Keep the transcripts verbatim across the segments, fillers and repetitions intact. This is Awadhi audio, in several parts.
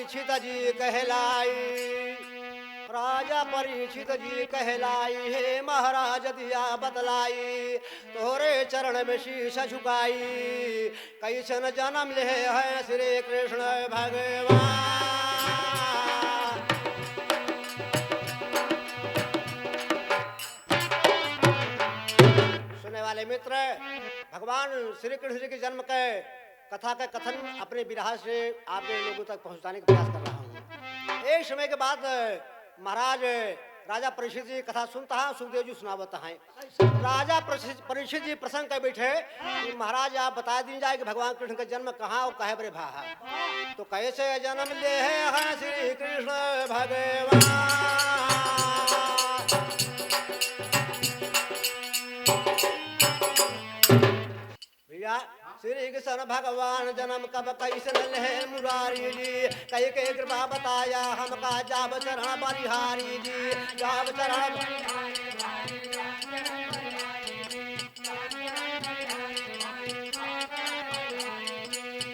परीक्षित जी कहलाई, राजा परीक्षित जी कहलाई, हे महाराज दिया बतलाई, तोरे चरण में शीश झुकाई, कैसन जन्म ले हैं श्री कृष्ण भगवान। सुनने वाले मित्र, भगवान श्री कृष्ण जी के जन्म के कथा का कथन अपने बिरहा से आपके लोगों तक पहुंचाने का प्रयास कर रहा हूँ। एक समय के बाद महाराज राजा परीक्षित जी कथा सुनता है, सुखदेव जी सुनावता है। राजा परीक्षित, परीक्षित जी प्रसंग कर बैठे कि महाराज आप बता दीन जाए कि भगवान कृष्ण का जन्म कहाँ और काहे बरे भा है। तो कैसे जन्म ले हैं श्री कृष्ण भगवान। भैया, श्री कृष्ण भगवान जन्म कब कैसन लेहे मुरारी जी, कई के कृपा बताया हमका जाब चरण बलिहारी जी, जाब चरण।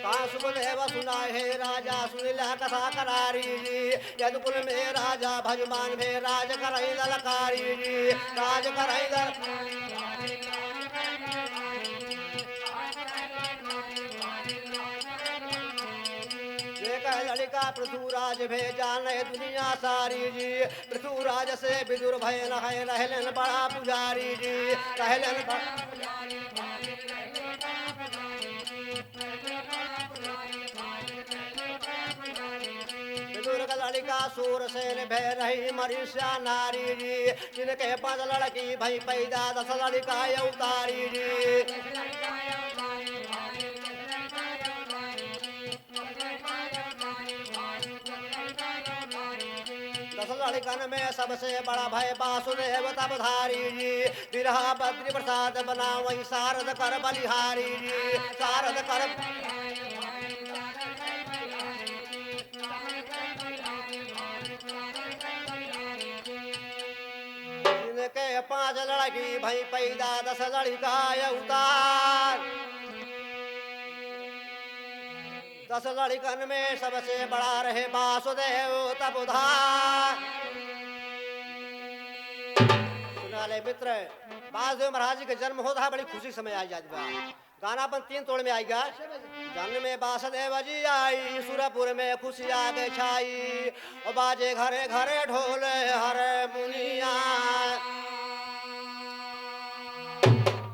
का सुखदेव सुनाए हे राजा सुनिला कथा करारी जी, यदुकुल में राजा भजमान भे राज करई ललकारी जी, राज करई लल। एक लड़िका पृथुराज भे जाने दुनिया सारी जी, पृथुराज से विदुर भय न है रहलन बड़ा पुजारी जी, रहलन बड़ा। विदुर का लड़िका सूरसेन भय रही मरीषा नारी जी, जिनके पाँच लड़की भई पैदा दस लड़िका अवतारी जी। दस लड़िकन में सबसे बड़ा भय वासुदेव तप धारी जी, बिरहा बद्री प्रसाद बनावई सारद कर बलिहारी जी, सारद कर। जिनके पाँच लड़की भई पैदा दस लड़िका अवतार। दस लड़िकन में सबसे बड़ा रहे वासुदेव तप धार। सुना ले मित्र, वासुदेव महाराज जी के जन्म होत है, बड़ी खुशी समय आ जात बा। गाना अपन तीन तोड़ में आइगा। जन्म में वासुदेव जी आई, सुरपुर में खुशी आगे छाई। ओ बाजे घरे घरे ढोल हरमुनिया।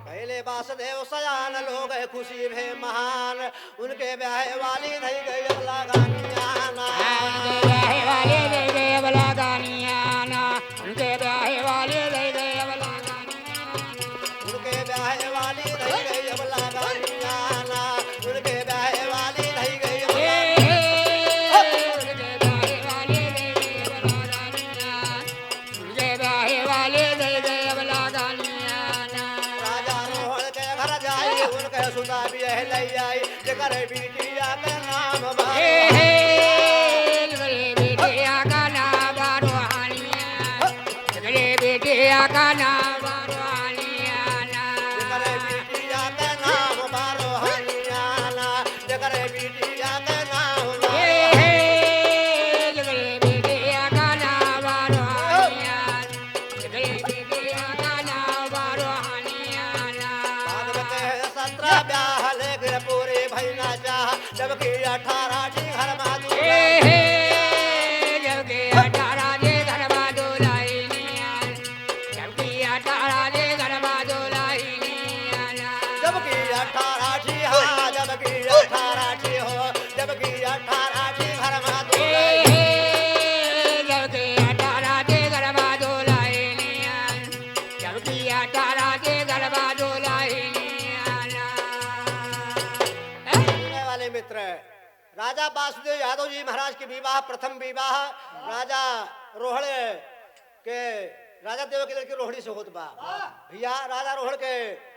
पहले वासुदेव सयान लोग खुशी भे महान, उनके ब्याहे वाली धई गई अब लगानिया ना। उनके ब्याहे वाली धई गई अब लगानिया ना। उनके ब्याहे वाली धई गई अब लगानिया ना। उनके ब्याहे वाली धई गई अब लगानिया ना। उनके ब्याहे वाली धई गई अब लगानिया ना। उनके ब्याहे वाली धई गई अब लगानिया ना। उनके ब्याहे वाली धई गई अब लगानिया ना। राजा रोहण के घर जाई, उनके सुता बियह लई आई, जेकर बिटिया के नाम बा। ए हे, जेकर बिटिया का नाम बा रोहनिया। जेकर बिटिया का नाम बा रोहनिया ना। जेकर बिटिया के नाम बा रोहनिया ना। जेकर बिटिया के नाम बा ए हे, जेकर बिटिया का नाम बा रोहनिया। भागवत है सत्रह ब्याह लेकिन पूरे भई ना चाह, जबकि अठारह ठी घर मा दूल्हा। ए हे, जबकि अठारह ठी घर मा दुल्हनिया, जबकि अठारह ठी घर मा दुल्हनिया। जबकि अठारह ठी, हाँ, जबकि अठारह ठी हो, जबकि अठारह ठी घर मा दुल्हनिया। जबकि अठारह ठी घर मा दुल्हनिया। जबकि अठारह ठी घर मा दुल्हनिया। सुनने वाले मित्र, राजा वासुदेव यादव जी महाराज के विवाह, प्रथम विवाह राजा रोहड़ के, राजा देव के लड़की रोहड़ी से होत बा। भैया, राजा रोहड़ के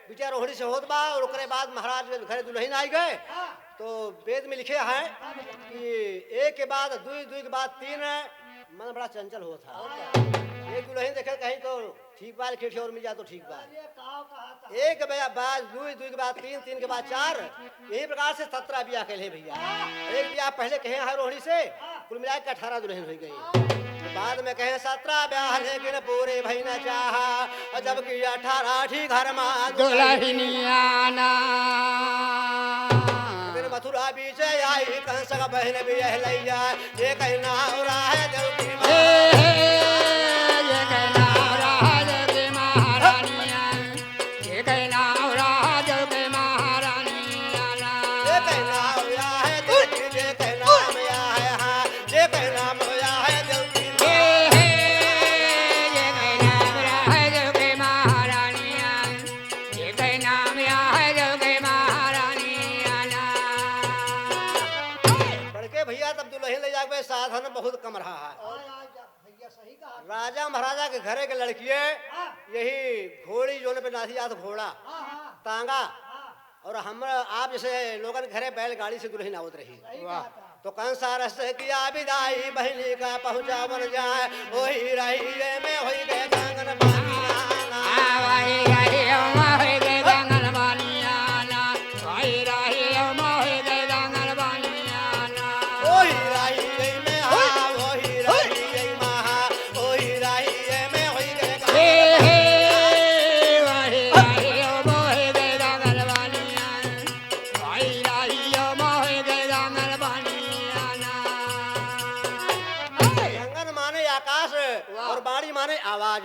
बिटिया रोहड़ी से होत बा और ओकरे बाद महाराज के घरे दुल्हन आई गए। तो वेद में लिखे हैं कि एक के बाद दुई, दुई के बाद तीन, मन बड़ा चंचल होत है। एक दुल्हन देखे कहीं तो ठीक बा, लेकिन और मिल जाए तो ठीक बा। एक बा-, बाद दुई, दुई के बाद तीन, तीन के बाद चार, यही प्रकार से सत्रह बियाह कैले भैया। एक बियाह पहले कहे हैं रोहड़ी से, कुल मिला के अठारह दुलहिन होइ गई। बाद में कहे सत्रह ब्याह लेकिन पूरे भई न चाहा, और जबकि अठारह ठी घर मा दुलहिनिया ना। लेकिन मथुरा बीच आई कंस का बहिन बियहलैया, ये कहना हो रहा है देव की माँ। हे, हे, ये कहना हो रहा है देव की महारानिया। ये कहना हो रहा है देव की महारानिया ना। ये कहना हो रहा है देव की, ये कहना हो रहा है, हाँ, ये कहना हो रहा है देव की। हे, हे, ये कहना हो रहा है देव की महारानिया। ये कहना हो रहा है देव की महारानिया ना। बड़के भैया, तब दुलहिन ले जाके साधन बहुत कम रहा है। और भैया सही कहा। राजा महाराजा के घरे के लड़किए हाँ। यही घोड़ी जोन पे नाथी जात घोड़ा, हाँ, हाँ। तांगा। हाँ। और हम आप जैसे लोगन के घरे बैलगाड़ी से दुलहिन आवत रही। सही वाह। कहा था। तो कंसा रस किया विदाई बहिनी का पहुँचावन जाए, वही रही ये में होई गए आंगन बानिया ना। आ, वही रही ये में होई गए आंगन बानिया ना। वही रही ये में होई गए आंगन बानिया ना। वही रही ये में, हाँ, वही रही ये में, हाँ, वही रही ये में होई गए आंगन हे, हे, बानिया। वही रही ये में होई गए आंगन बानिया। गंगन माने आकाश वाह। और बाणी माने आवाज।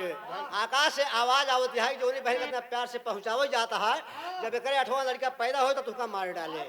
आकाश से आवाज आवत है, जोनी बहन के इतना प्यार से पहुँचावल जाता है। जब एकरे अठवाँ लड़का पैदा होए तो तुहका मार डाले।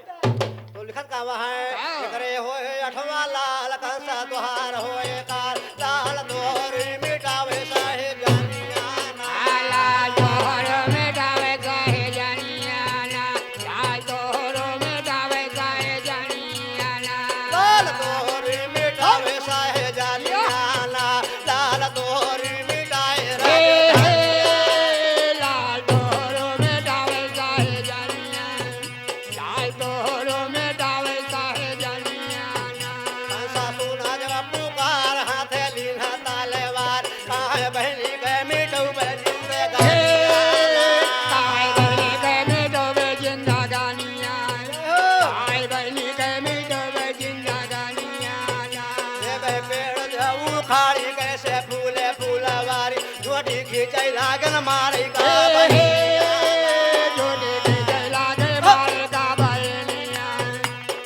तो लिखत का हुआ है, हाँ। एकरे होए अठवाँ लाल कंसा तोहार होए काल, लाल तोहरी मिटावे साहे जानिया ना। लाल तोहरो मिटावे साहे जानिया ना। लाल तोहरो मिटावे साहे जानिया ना। लाल तोहरी मिटावे साहे जानिया ना। लाल तोहरी मिटाए हे, राजधानिया। हे, लाल तोहरो मिटावे साहे जानिया। लाल तोहरो मिटावे साहे जानिया ना। कंसा सुना जब पुकार हाथे लीन्हा तलवार। काहे बहिनी के मिटउबे जिंदगानिया ना। काहे बहिनी के मिटउबे जिंदगानिया ना। जय हो। काहे बहिनी के मिटउबे जिंदगानिया ना। देबे पेड़ जब उखाड़ी कैसे फूले फुलवारी। झोटी खींचै लागन मारै का बहिनिया ना। झोटी खींचै लागन मारै का बहिनिया।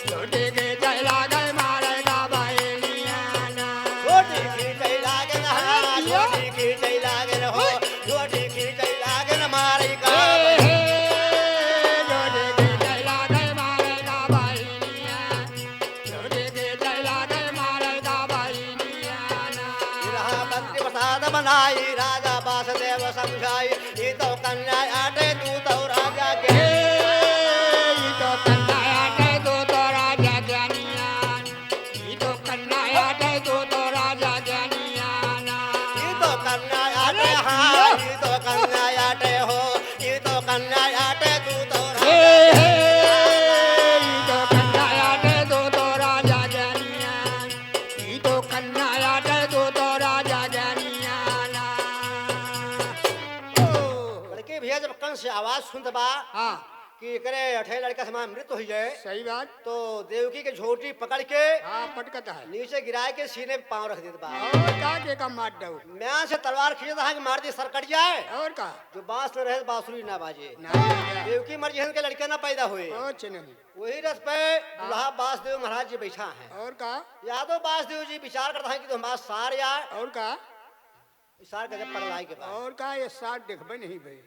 झोटी खींचै लागन मारै का बहिनिया ना। झोटी खींचै लागन, हाँ, अरे जिया। झोटी खींचै लागन हो, ओए। झोटी खींचै लागन मारै का हे, हे, बहिनिया। झोटी खींचै लागन मारै का बहिनिया। झोटी खींचै लागन मारै का बहिनिया ना। रहा मंत्री प्रसाद बनाई, राजा वासुदेव समझाई, ई तो कन्या आटे तू तो राजा के। ई तो कन्या आटे तू तो राजा ज्ञानिया। ई तो कन्या आटे तू तो राजा ज्ञानिया ना। ई तो कन्या आटे, हाँ, ई तो कन्या आटे हो। ई तो कन्या आटे तू तो हे, राजा हे, ज्ञानिया ना। ई तो कन्या आटे तू तो राजा ज्ञानिया। ई तो कन्या आटे तू तो राजा ज्ञानिया ना। ओ। बड़के भैया जब कंस से आवाज सुनत बा हाँ। कि एकरे अठे लड़का से हमार मृत्यु होइ जाए, सही बात। तो देवकी के झोटी पकड़ के हाँ, पटकत है। नीचे गिराए के सीने पे पाँव रख देत बा। और का के का मार दऊ। म्यान से तलवार खींचत है कि मार दी सर कट जाए। और का। जो बांस न रहे बांसुरी ना बाजे। ना बाजे। देवकी मर जिहन के लड़के ना पैदा होए। कुछ नहीं। वही रथ पे हाँ। दुल्हा बासदेव महाराज जी बैठा है। और का। यादव बासदेव जी विचार करता है कि तो हमारा सार यार। और का। सार के जब पगलाए के बाद। और का, ये सार देखबे नहीं भाई।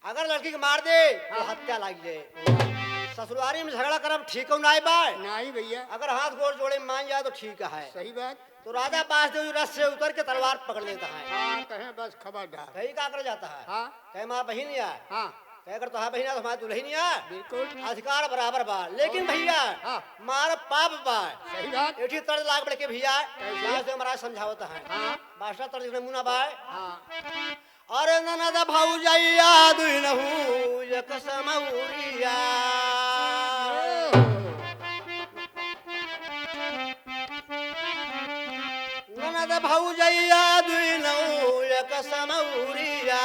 अगर लड़की के मार दे तो हाँ। हत्या लाग जाए। ससुरारी में झगड़ा करब ठीक नाई बा। नाई भैया। अगर हाथ गोड़ जोड़े मान जाए तो ठीक है। सही बात। तो राजा बासदेव जी रथ से उतर के तलवार पकड़ लेता है। हाँ, कहे बस खबरदार। कहीं का कर जाता है? हाँ। कहे माँ बहिन या। हाँ। कहे अगर तोहार बहिन या तो हमारी दुलहिन या। बिल्कुल। अधिकार बराबर बा, लेकिन और भैया हाँ। मार पाप बा। सही बात। एठी तर्ज लाग बड़के भैया। कैसे? बासदेव महाराज समझावत है। हाँ। बादशाह तर्ज नमूना बा। हाँ। अरे ननद भौजैया दुइनहु एक समौरिया। ननद भौजैया दुइनहु एक समौरिया,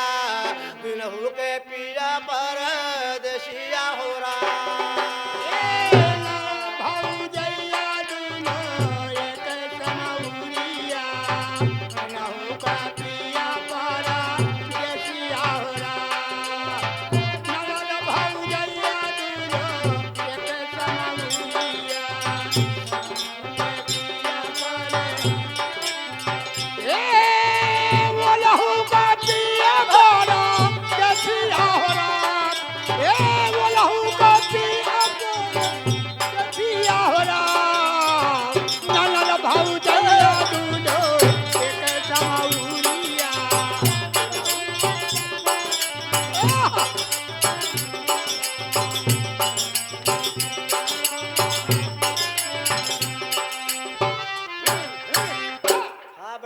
दुइनहु के पिया परदेसिया हो राम। भौजैया दुइनहु एक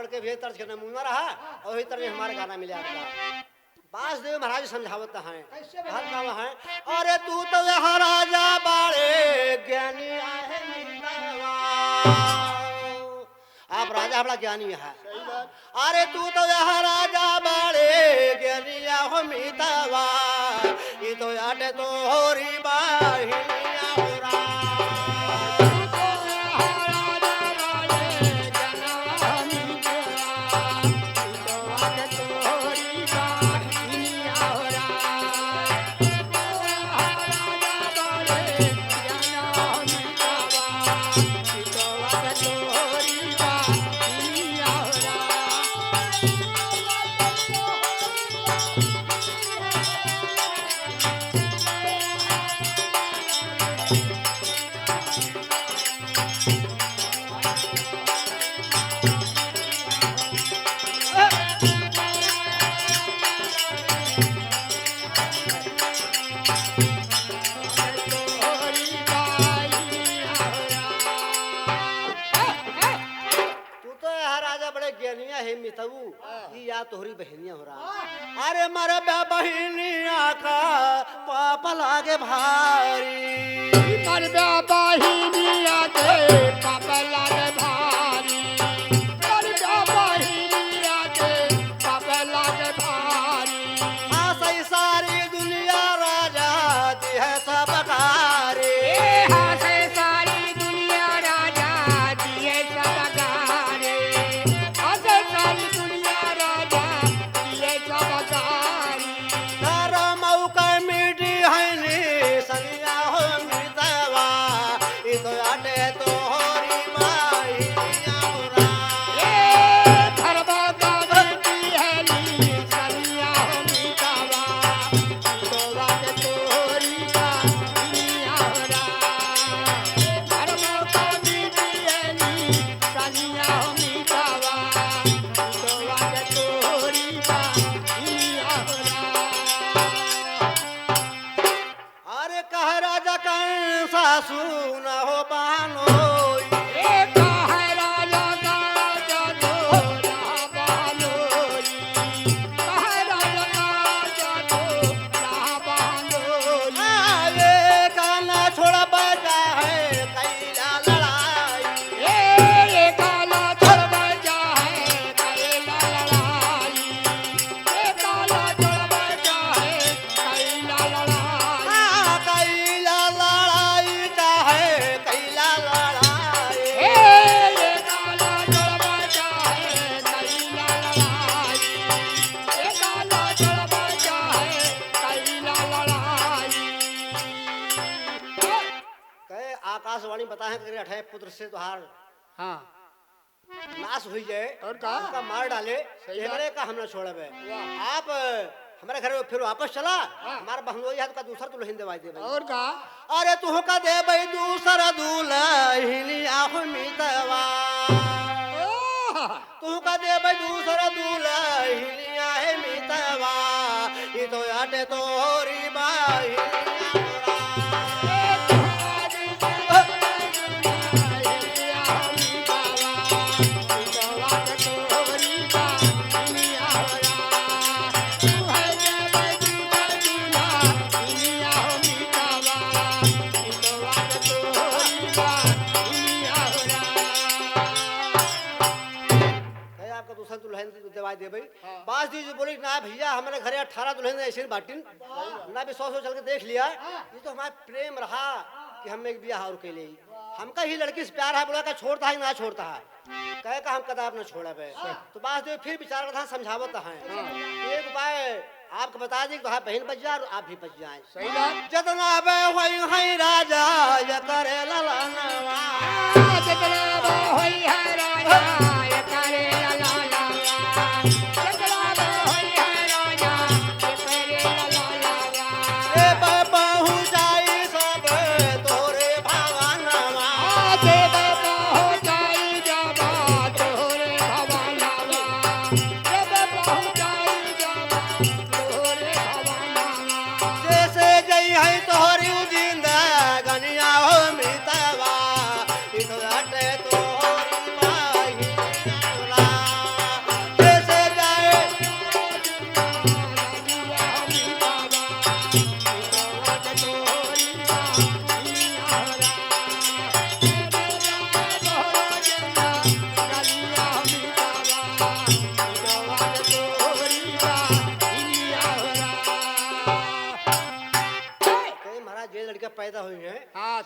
के भी तर्ज के नमूना रहा और वही तरह हमारे गाना मिले आपका। बासदेव महाराज समझावत हैं। कैसे बने? हर गाँव है। अरे तू तो यहाँ राजा बाड़े ज्ञानी आहे मीतवा। आप राजा बड़ा ज्ञानी है। सही बात। अरे तू तो यहाँ राजा बाड़े ज्ञानी हो मीतवा। ई तो आटे तोहरी बाहिनिया हो राम। तू तो यहाँ राजा बड़े ज्ञानिया है मितऊ, हाँ। ई या तोहरी बहिनिया हो राम। हाँ। अरे मरबे बहिनिया का पाप लागे भारी। मरबे बहिनिया के पाप लागे भारी। मरबे बहिनिया के पाप लागे भारी। हाँ, सही सारी दुनिया राजा दी है सब गारी। ए, हँसे सारी दुनिया राजा दिए सब गारी। हँसे सारी दुनिया राजा दिए सब गारी। धर्म मौका मिटी है नी सनिया हो मितवा। ई तो आटे तोहरी माई औरा। ए, धर्म का बेटी है नी सनिया हो मितवा। अरे कह राजा कंसा सुन हो बहनोई। ए कह राजा कंसा सुन हो बहनोई। कह राजा कंसा सुन हो बहनोई। अरे काना छोड़बे चाहे कैला लड़ाई। ए, ए काला छोड़बे चाहे कैला लड़ाई। ए काला छोड़बे चाहे कैला लड़ाई। हाँ, कैला लड़ाई चाहे कैला लड़ाई। ए, ए काला छोड़बे चाहे कैला लड़ाई। ए काला छोड़बे चाहे कैला लड़ाई। कहे आकाशवाणी बताए हैं कि अठे पुत्र से तोहार हाँ। नाश हुई जाए, और का? उनका मार डाले, सही ये बात। हमरे का हम ना छोड़बे। वाह। आप हमारे घर में फिर वापस चला, हाँ। हमारा बहनोई है तो का दूसरा दुल्हन देवाई देबे। और का? अरे तुहका देबे दूसरा दुल्हन आहो मितवा। ओह। तुहका देबे दूसरा दुल्हन आहे मितवा, ई तो आटे तोहरी बाहिनिया हो राम। कहे, आपका दूसरा दुल्हन देवाई देबे। हाँ। बास जी जो बोले कि ना भैया, हमारे घरे अठारह दुल्हन ऐसे बाटिन, हाँ। ना विश्वास हो, चल के देख लिया। हाँ। ये तो हमारा प्रेम रहा कि हम एक बियाह और के लिए। हमका ही लड़की से प्यार है, बोला का छोड़ता है, ना छोड़ता है। कहे का हम कदाप ना छोड़बे। हाँ। तो बास जी फिर विचार करता है, समझावत है। हाँ। एक उपाय आपको बता दी कि तोहार बहिन बच जाए और आप भी बच जाए। सही बात। जतना बे होई है राजा, ये करे ललनवा। जतना बे होई है राजा, ये करे ललनवा। जतना बे होई है राजा, ये करे ललनवा। ए बे पहुँचाई सब तोरे भवनवा। ए बे पहुँचाई जब तोरे भवनवा। ए बे पहुँचाई जब तोरे भवनवा। जैसे जई है तोहरी जिंदगनिया हो मितवा, ई तो अटे तोहरी माही।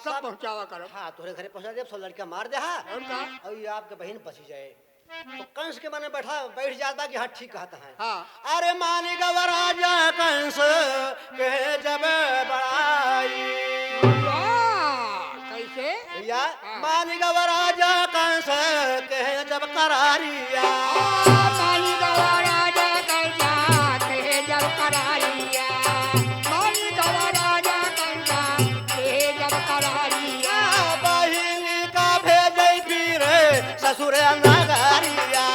सब पहुँचावा करब। हाँ, तोहरे घरे पहुँचा देब, सब लड़का मार देहा। और का? और ये आपके बहिन बची जाए। तो कंस के मन में बैठा, बैठ जात बा कि हाँ, ठीक कहत हैं। हाँ। अरे मानी गवा राजा कंस के जब बड़ाई। वाह, कैसे? भैया, हाँ। मानी गवा राजा कंस के जब करारिया। मानी गवा राजा कंस के जब करारिया। मानी गवा राजा कंस के जब करारिया। बहिनी का भेजै फिर ससुरे नगरिया।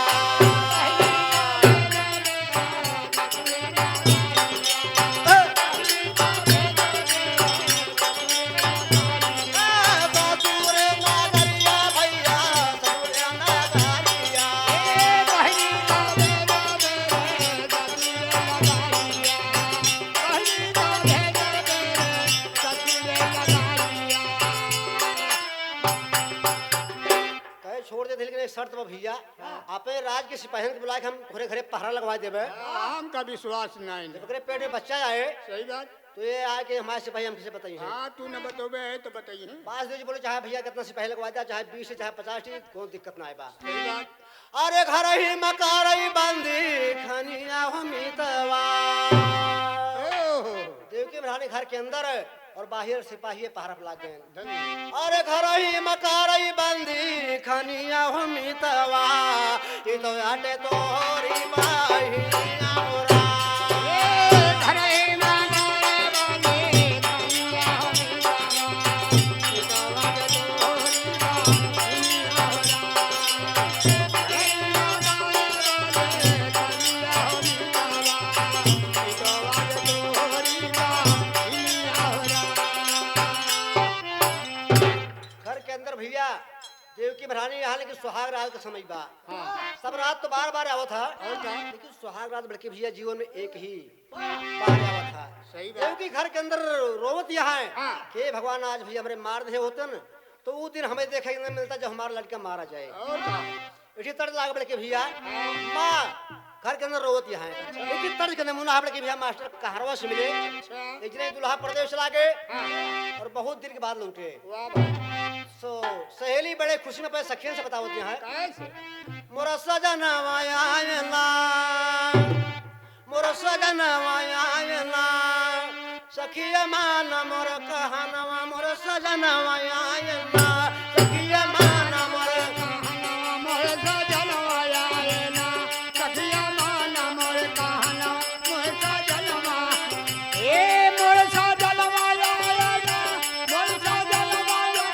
ससुरे नगरिया भैया, ससुरे नगरिया। कहे छोड़ देत ही, लेकिन एक शर्त बा भैया, हाँ। आपे राज के सिपाहियन के बुला के हम तोहरे घरे पहरा लगवा देबे। हाँ, हमका विश्वास नहीं। जब ओकरे पेट में बच्चा आए, सही बात। तो ये आए कि हमारे सिपाही हमसे बताई हैं। हाँ, तू न बतोबे है तो बताई हैं। पाँच दो जी बोले, चाहे भैया कितना सिपाही लगवा दे, चाहे बीस से, चाहे पचास ठी, कोई दिक्कत ना आए बा। सही बात। अरे घर ही मकारई बंदी खनिया हो मितवा। ओहो। देवकी महारानी घर के अंदर और बाहर सिपाही पहरा पर लाग गए। धन्य। अरे घर ही मकारई बंदी खनिया हो मितवा, ई तो आटे तोरी बहिनिया हो राम। ए घर ही मकारई बंदी खनिया हो मितवा, ई तो आटे तोरी बहिनिया हो राम। घर के अंदर भैया, देवकी महारानी यहाँ, लेकिन सुहाग रात का समय बा। हाँ। सब रात तो बार बार आवत है, और का? लेकिन सुहाग रात बड़के भैया जीवन में एक ही बार आवत है। सही बात। देवकी घर के अंदर रोवत यहाँ है हाँ। कि भगवान, आज भैया हमरे मार दे होतन, तो वो दिन हमें देखे के न मिलता जब हमारा लड़का मारा जाए। और का? इसी तर्ज लाग बड़के भैया, माँ घर के अंदर रोवत यहाँ है। इसी तर्ज के नमूना है बड़के भैया, मास्टर कहरवा से मिले। अच्छा। एक जने दूल्हा परदेश चला गए हाँ। और बहुत दिन के बाद लौटे। वाह भाई। सो सहेली बड़े खुशी में अपने सखियन से बतावत यहाँ है। कैसे? मोरा सजनवा आयला, मोर सजनवा आयला, सखिया मान मोर कहनवा, मोर सजनवा आयला, सखिया मान मोर कहनवा, मोर सजनवा आयला, सखिया मान मोर कहनवा, मोर सजनवा, ए मोर सजनवा आयला, मोर सजनवा आयला।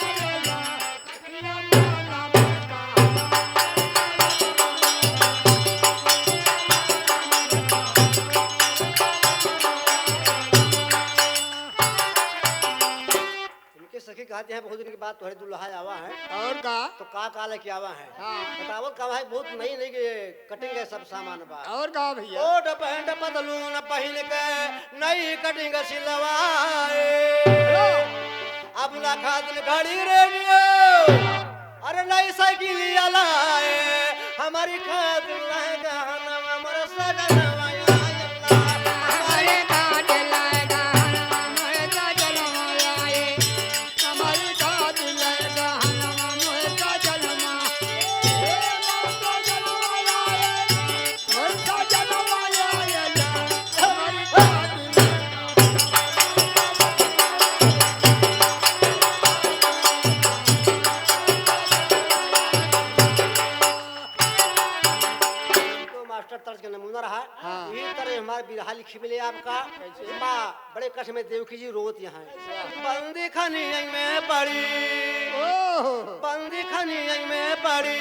इनके सखी कहते हैं, "बहुत दिन के बाद तोहरे दुल्हा आवा है।" और का? तो का, का लेके आवा है? हाँ। बतावत का भाई, बहुत नई नई के cutting के सब सामान बा। और का भैया? कोट पैंट पतलून पहिन के नई cutting सिलवाए। हेलो। अपना खातिर घड़ी रेडियो, अरे नई साइकिल लाए, हमारी खातिर लाए गहनवा, मोर सजनवा आयला। हमारी खातिर लाए गहनवा, मोर सजनवा आए। हमारी खातिर लाए गहनवा, मोर सजनवा। ए, मोर सजनवा आए। तो मास्टर तर्ज के नमूना रहा। हाँ। यही तरह हमारे बिरहा लिखी मिले आपका। कैसे? माँ बड़े कष्ट में देवकी जी रोत यहाँ। अच्छा। बंदी खनिया में पड़ी, ओह। बंदी खनिया में पड़ी,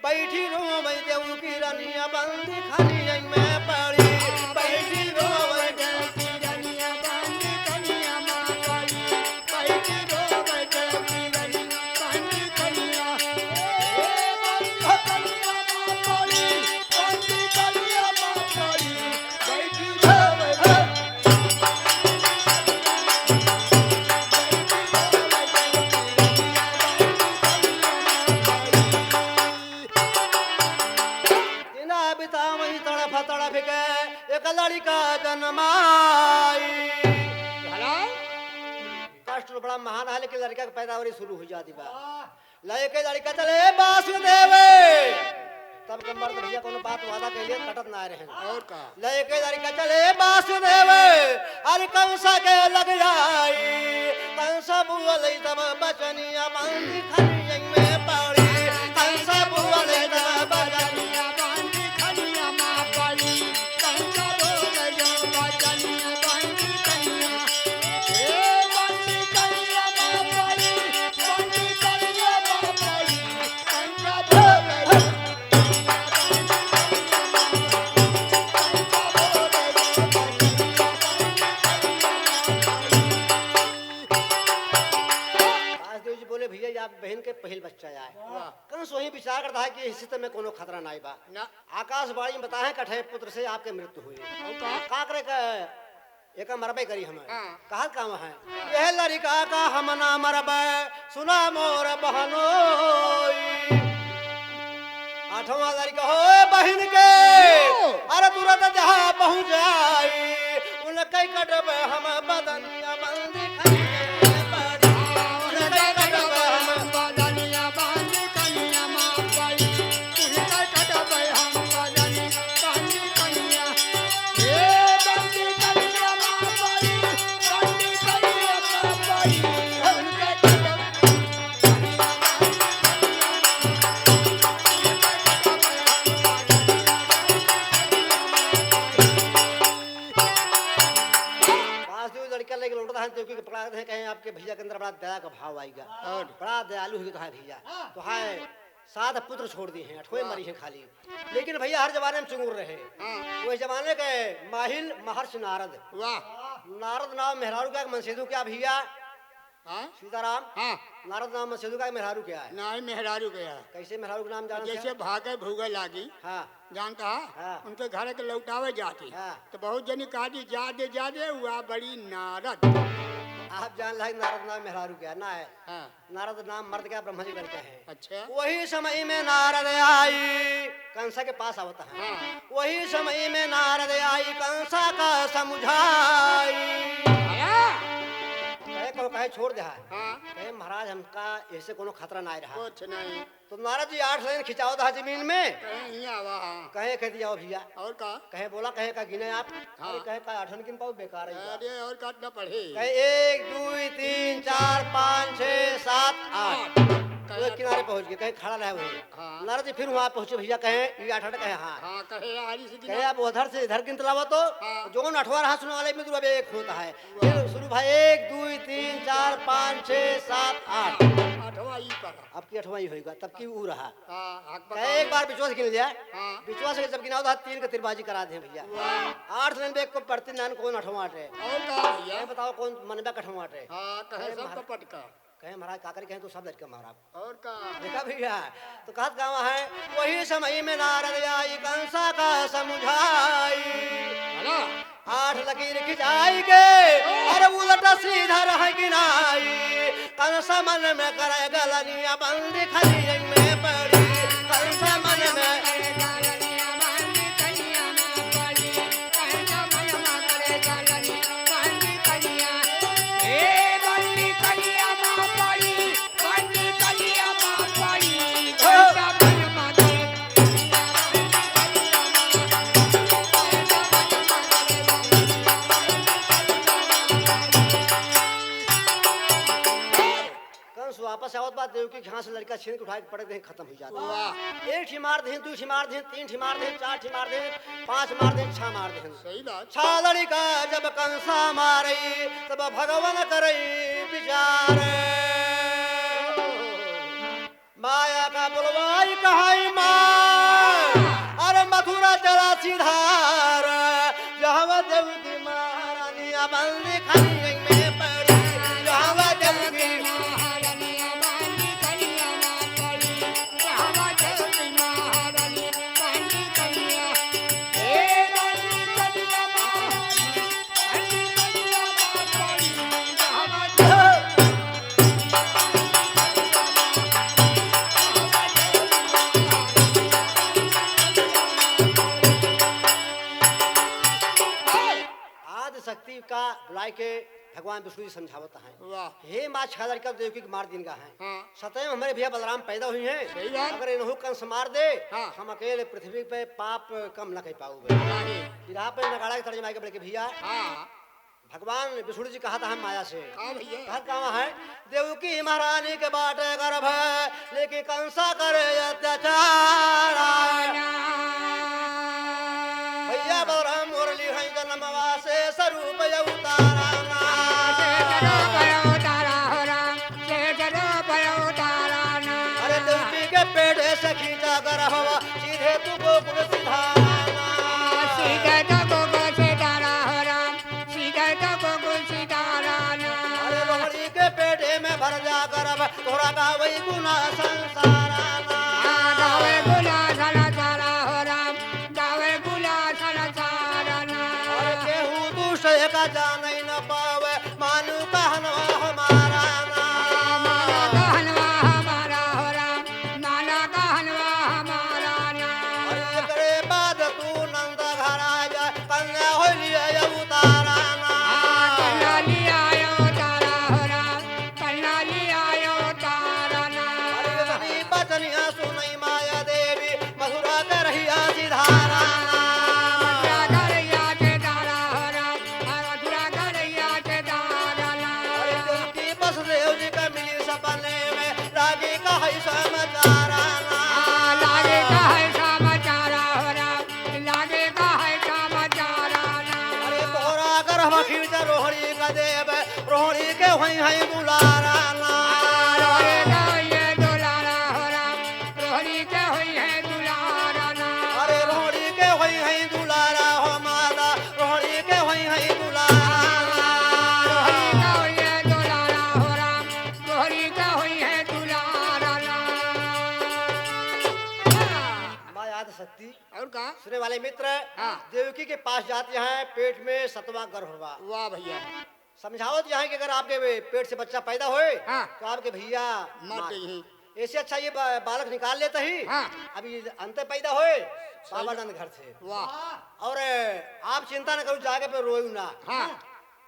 बैठी रोवै देवकी रनिया बंदी खनिया में पड़ी। बैठी रोवै देवकी रनिया बंदी खनिया में पड़ी। बैठी रोवै देवकी रनिया बंदी खनिया। ए बंदी खनिया में पड़ी, बंदी खनिया में पड़ी। बैठी रोवै देवकी दिना बितावई तड़फ तड़फ के एक लड़िका जनमाई। भला? कष्ट बड़ा महान है, लेकिन लड़का के पैदावारी शुरू हो जाती बा। लइके लड़का चले वासुदेव, तब के मर्द भइया कोनो बात वादा कइले कटत ना रहे। और का? लइके लड़का चले वासुदेव, अरे कंस के लग जाई। कंस बोले तब बचनिया, बांधी खनिया में पड़ी। कंस बोले तब बचनिया, बांधी खनिया में पड़ी। कंस बोले जब बचनिया, बांधी खनिया। ए बांधी खनिया में पड़ी, बांधी खनिया में पड़ी। कंस बोले जब वासुदेव जी बोले, "भइया, ये आप बहिन के पहिल बच्चा आए।" वाह। कंस वहीं विचार करता है कि इसी समय कोनो खतरा नाई बा। ना। आकाशवाणी में बताए, "कठे पुत्र से आपके मृत्यु हुई।" और का? का करे का, एका मरबे करी हमें। हाँ। कहत का है, "यह लड़का का हम ना मरबे।" सुना मोर बहनोई, आठवां लड़का हो बहिन के, ओ। अरे तुरंत जहाँ पहुँच जाई, उनके कटबे हम बदनिया, बांधी खनिया में पड़ी। उनके कटबे हम बदनिया, बांधी खनिया में पड़ी। उनके कटबे हम बदनिया, बांधी खनिया। ए बांधी खनिया में पड़ी, बांधी खनिया में पड़ी। उनके कटबे वासुदेव लड़का लेके लौटत है, देवकी के पकड़ा देते हैं, कहें, "आपके भइया के अंदर बड़ा दया का भाव आइगा।" और? बड़ा दयालु हुई तो है भइया। तो है, सात पुत्र छोड़ दिए हैं, अठवे वाह। मरी हैं खाली। लेकिन भइया हर जमाने में चुंगुर रहे। हाँ। वही जमाने के माहिल महर्षि नारद। वाह। नारद नाम मेहरारू का, मनसेधु का भइया। हाँ? सीताराम। हाँ। नारद नाम मनसेधु का, मेहरारू का है? नहीं, मेहरारू का है। कैसे मेहरारू का नाम जानत जैसे है? भागे भूगे लागी। हाँ। जानता है? हाँ। उनके घर के लौटावे जाती। हाँ। तो बहुत जनी कहा जी, "जा दे, जा दे, हुआ बड़ी नारद।" आप जान लाई नारद नाम मेहरारू का है, ना है? हाँ। नारद नाम मर्द का, ब्रह्मा जी करके है। अच्छा। वही समय में नारद आई, कंसा के पास आवता है। हाँ। वही समय में नारद आई, कंसा का समुझाई। आया। कहे, कहो, कहे छोड़ दे है। हाँ। कहे, "महाराज, हमका ऐसे कोनो खतरा ना रहा।" कुछ नहीं। तो नारद जी आठ लाइन खिंचावत है जमीन में। कहे, "हियाँ आवा, हाँ।" कहे, "कह दिया भइया।" और का? कहे, "बोला," कहे, "का गिने आप?" हाँ। अरे, कहे, "का आठन गिन पाओ, बेकार है।" अरे, और काट ना पड़े। कहे, "एक, दुई, तीन, चार, पाँच, छः, सात, आठ।" आठ। वो एक किनारे पहुँच गए, कहे, "खड़ा रहे वहीं।" हाँ। नारद जी फिर वहाँ पहुँचे, भइया कहे, "ये आठ आठ," कहे, "हाँ।" हाँ, कहे, "आरी से गिना।" कहे, "अब उधर से इधर गिन तलावा तो, हाँ। जोन अठवा रहा सुनने वाले में तो अब एक होता है।" वाह। फिर शुरू भाई, एक, दुई, तीन, चार, पाँच, छः, सात, आठ। आठवां ई पड़ा। अब की अठवां ई होइगा, तब की ऊ रहा। हाँ, हक कहे, बताओ। एक बार बिचवा से गिन लिया। हाँ। बिचवा से जब गिनाओ तो तीन का तिरबाजी करा दे भइया। वाह। आठ दिन में एक को पड़ती नान कौन अठवां अटे। और का भइया? ये बताओ कौन मन में अठवां अटे? हाँ, कहे कहे सब महाराज, तो पटका। कहे महाराज का करी, कहे तो सब लड़का मारा। और का? देखा भइया, तो कहत गावा है, वही समय में नारद आई कंसा का समुझाई। भला। आठ लकीर खिंचाई के, अरे उलट सीधा रह गिनाई। कंस मन में करे गलनिया बंदी खनिया में पड़ी। कंस मन में कंस वापस आवत बा, देवकी के हाथ से लड़का छीन के उठा के पटक दे, खत्म हो जाता। वाह। एक ठी मार दे, दू ठी मार दे, तीन ठी मार दे, चार ठी मार दे, पाँच मार दे, छह मार दे। सही बात। छह लड़का जब कंसा मारई, तब भगवान करई विचार। माया का बुलवाई कहाई माँ, अरे मथुरा चला सिधार, जहाँ देव की महारानी बंदी खनिया में पड़ी, जहाँ देव की बुलाए के भगवान विष्णु जी समझावत हैं। वाह। हे माँ, छह लड़का देवकी के मार दीन गा हैं। हाँ। सतैव हमरे भैया बलराम पैदा हुई हैं। सही बात। अगर इनहू कंस मार दे, हाँ। हम अकेले पृथ्वी पे पाप कम न कर पाऊबे। नहीं। इधर पे नगाड़ा के तर्जमा के बोले कि भैया, हाँ। भगवान विष्णु जी कहा था हम माया से। हाँ भैया। कहा कहाँ है? देवकी महारानी के बाटे गर्भ, लेकिन कंसा करे अत्याचार। भैया बलराम मोर लिहै जन्मवा से स्वरूप अवतारा ना। से स्वरूप अवतारा हो राम, से स्वरूप अवतारा ना। अरे देवकी के पेट से खींचा गर्भवा, सीधे तू गोकुल सिधारा ना। सीधे तू गोकुल सिधारा हो राम, सीधे तो गोकुल सिधारा ना। अरे रोहिणी के पेटे में भर जा गर्भ, तोहरा गावै गुना संसारा ना। हाँ, गावै गुना संसारा हो राम, गावै गुना संसारा ना। अरे केहू दूसरे का जानै न पावे, मानू कहनवा हमारा ना। हाँ, मानू कहनवा हमारा हो राम, माना कहनवा हमारा ना। अरे एकरे बाद तू नंद घर आ जा, कन्या हो लिया अवतारा ना। हाँ, कन्या लिया अवतारा हो राम, कन्या लिया अवतारा ना। अरे इतनी बचनिया सुनई माया देवी, मथुरा के रहिया सिधारा ना। मथुरा के रहिया सिधारा हो राम, मथुरा के रहिया सिधारा ना। अरे देवकी वसुदेव जी का मिली सपने में, लागे का है समाचारा ना। आ, लागे का है समाचारा हो राम, लागे का है समाचारा ना। अरे तोहरा गर्भ खींच रोहिणी का देब, रोहिणी के होई है दुलारा ना। आ, रोहिणी के होई है दुलारा हो राम, रोहिणी के होई है दुलारा ना। अरे रोहिणी के होई है दुलारा हो माता, रोहिणी के होई है दुलारा ना। रोहिणी के होई है दुलारा हो राम, रोहिणी के होई है दुलारा ना। माँ आदि शक्ति। और का? सुने वाले मित्र, हाँ। देवकी के पास जात यहाँ पेट में सतवां गर्भ बा। वाह भैया। समझावत यहाँ कि अगर आपके वे पेट से बच्चा पैदा होए, हाँ। तो आपके भैया मार मार देही। ऐसे अच्छा ये बा-, बालक निकाल लेता ही। हाँ। अभी अंत पैदा होए, सही। बाबा नंद घर से। वाह। और आप चिंता न करो, जाके पे रोयू ना। हाँ।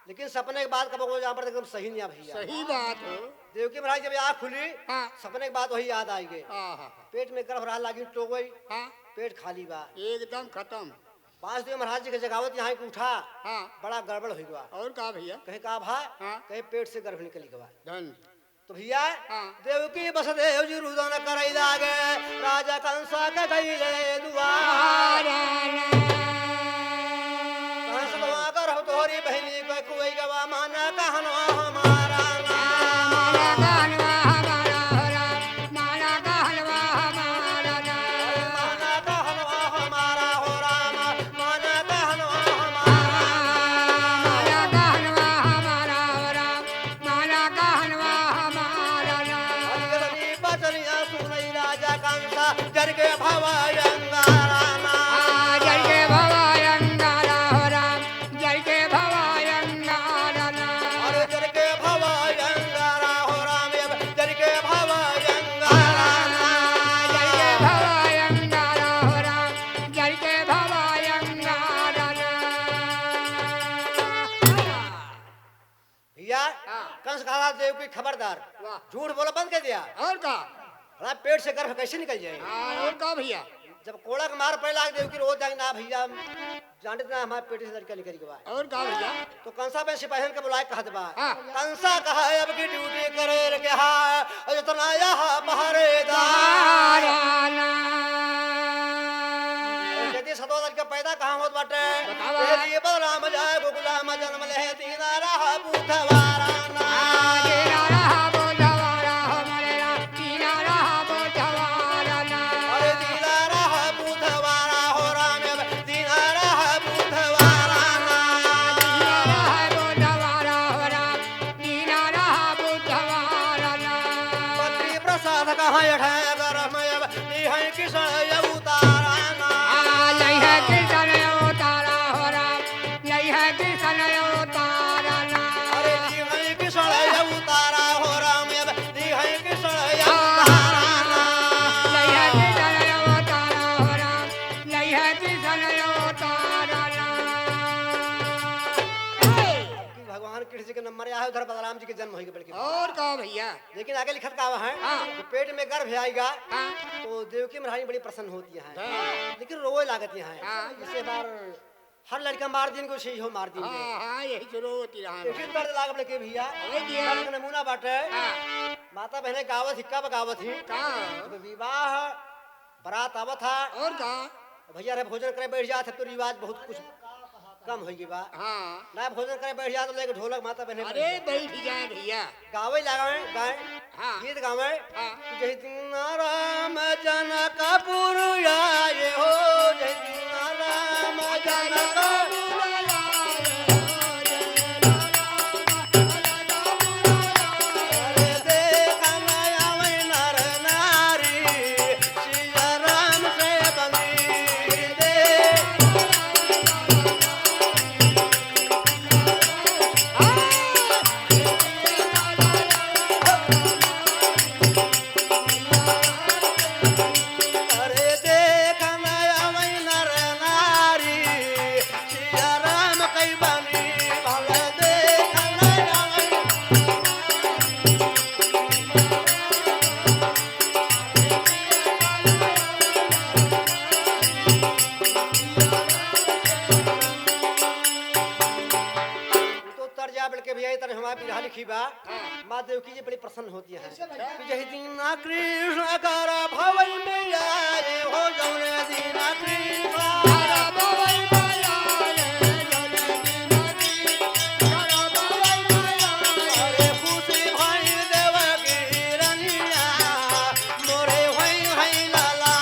लेकिन सपने के बाद कब को जहाँ पर एकदम सही नहीं आ भैया। सही बात हो। देवकी महाराज जब आँख खुली, हाँ। सपने के बाद वही याद आई गए। हाँ, हाँ, हाँ। पेट में गर्भ रहा लागी टोगई, हाँ। पेट खाली बा। एकदम खत्म। पाँच देव महाराज जी के जगावत यहाँ के उठा, हाँ। बड़ा गड़बड़ हुई बा। और का भैया? कहे का भा? हाँ। कहे पेट से गर्भ निकल गवा। धन। तो भैया, हाँ। देवकी वसुदेव जी रुदन करई लागे, राजा कंसा के गईले दुआर। कंस दुआ कर हो तोहरी बहिनी के खुई गवा, माना कहनवा हमारा ना। माना कहनवा हमारा हो राम, माना कहनवा हमारा ना। माना कहनवा हमारा हो राम, माना कहनवा हमारा। माना कहनवा हमारा हो राम, माना कहनवा हमारा ना। अरे बचनिया सुनई राजा कंसा, जर के भवा अंगारा ना। आ, जर के भवा अंगारा हो राम, जर के भवा अंगारा ना। अरे जर के भवा अंगारा हो राम, जर के भवा अंगारा ना। जर के भवा अंगारा हो राम, जर के भवा अंगारा ना। भैया, हाँ। कंस कहा देवकी खबरदार, वाह। झूठ बोला बंद कर दिया। और का? बड़ा पेट से गर्भ कैसे निकल जाए? हाँ, और का भैया? जब कोड़ा के मार पड़े लाग देवकी रोज जाए ना भैया, जानते ना हमारे पेट से लड़का निकल गवा। और का भैया? तो कंसा पे सिपाहियन के बुलाए कहत बा। हाँ। कंसा कहा अब की ड्यूटी करे रे के हा, और इतना यहाँ पहरेदार। और यदि सतोदर के पैदा कहाँ होत बाटे? बतावा। ये लिए बलराम जाए गोकुला में जन्म ले दीना रहा बुधवारा ना। आ, दीना रहा बुधवारा हो मोरे राम, दीना रहा बुधवारा ना। अरे दीना रहा बुधवारा हो राम, दीना रहा बुधवारा ना। दीना रहा बुधवारा हो राम, दीना रहा बुधवारा ना। पति प्रसाद कहाँ अठे गरम अब, ली है कृष्ण अवतारा ना। आ, ली है कृष्ण अवतारा हो राम, ली है कृष्ण अवतारा ना। अरे ली है कृष्ण अवतारा हो राम, अब ली है कृष्ण अवतारा ना। ली है कृष्ण अवतारा हो राम, ली है कृष्ण अवतारा ना। कृष्ण के नंबर आया है, उधर बलराम जी के जन्म होइगा बल्कि। और का भैया? लेकिन आगे लिखत का है हाँ। कि पेट में गर्भ आएगा हाँ। तो देवकी महारानी बड़ी प्रसन्न होती है, हाँ। लेकिन रोवे लागती है। हाँ। जैसे बार हर लड़का मार दिन को, इहो मार दिन हाँ, हाँ, यही शुरू होती रहा है। इसी दर्द लाग बल्कि भैया, अरे भैया। दर्द का नमूना बाटे। हाँ। माता बहने गावत ही, कब गावत ही? का? जब विवाह बरात आवत हा। और का? भैया रे भोजन करे बैठ जात है तो रिवाज बहुत कुछ कम होइ गई बा। हाँ। ना भोजन करे बैठ जात लेके ढोलक माता बहने अरे बैठ जाए भैया। गावे लगावे, गाए, हाँ। गीत गावे। हाँ। जय दीना राम जनकपुर आए हो, जय दीना राम जनकपुर आए हो, जय दीना राम जनकपुर आए हो। अरे देख न आवे नर नारी, सिया राम से बनी दे। अरे देख न आवै नर नारी, सिया राम कई बनी, भले देख न आवै। तो तर जा बल्कि भैया, ये तरह हमारा बिरहा लिखी बा। हाँ। माँ देवकी जी बड़ी प्रसन्न होती है। कैसे भैया? कि जही दीना कृष्ण कर भवई में आए हो, जौने दीना कृष्ण कर भवई में आए, जौने दीना कृष्ण कर भवई में आए। अरे खुशी भई देवकी रनिया, मोरे होई हई लाला।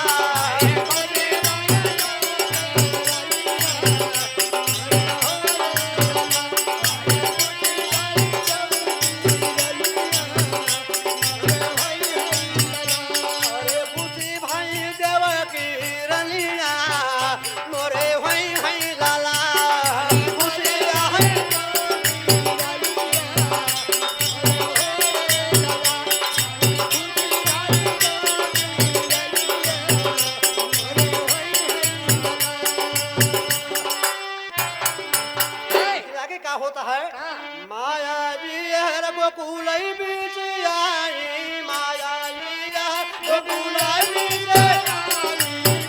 अरे खुशी भई देवकी रनिया, मोरे होई हई लाला। खुशी हई लेकिन आगे का होता है? का? माया जी हर गोकुल बीच आई, माया जी हर गोकुल बीच आई,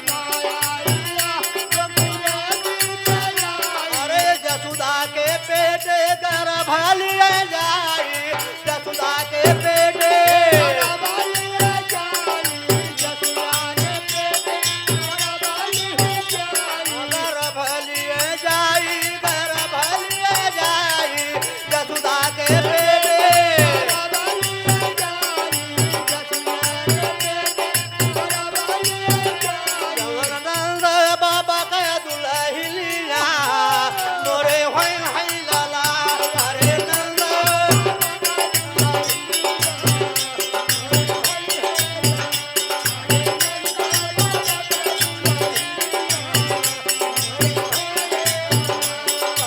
माया जी हर गोकुल बीच आई। अरे जसुदा के पेट गर्भ लिए जाई, जसुदा के पेटे। गर्भ लिए जाई, गर्भ लिए जाई, जसुदा के पेटे। जवन नंद बाबा के दुलहिनिया, मोरे होई हई लाला, अरे नंद।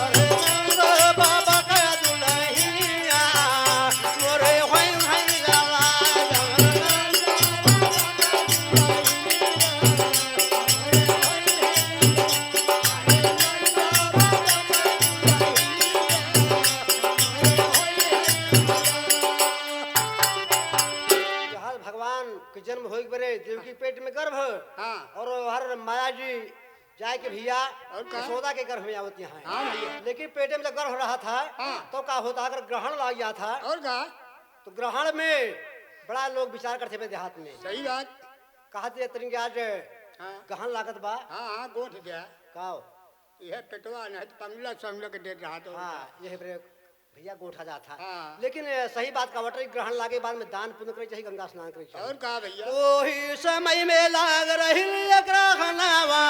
अरे नंद बाबा के दुलहिनिया, मोरे होई हई लाला, जवन नंद बाबा के दुलहिनिया। जहाँ भगवान के जन्म होई के बरे देवकी पेट में गर्भ हाँ। और हर माया जी जाए के भैया और का? यशोदा के गर्भ में आवत यहाँ। हाँ भैया। लेकिन पेट में जब गर्भ रहा था हाँ। तो का होता अगर ग्रहण लाग जाता और का? तो ग्रहण में बड़ा लोग विचार करते अपने देहात में। सही बात। कहा थे तनिक आज हाँ। गहन लागत बा। हाँ, हाँ, गोठ द्या। काव? यह पेटवा नहीं तो पंगला संगला के दे रहा तो हाँ, यह ब्रेक भैया गोठा जात है। हाँ। लेकिन, ए, सही बात का वटरी ग्रहण लागे बाद में दान पुण्य करे चाहिए, गंगा स्नान करे चाहिए। और का भैया? ओही समय में लाग रही ग्रहणावा,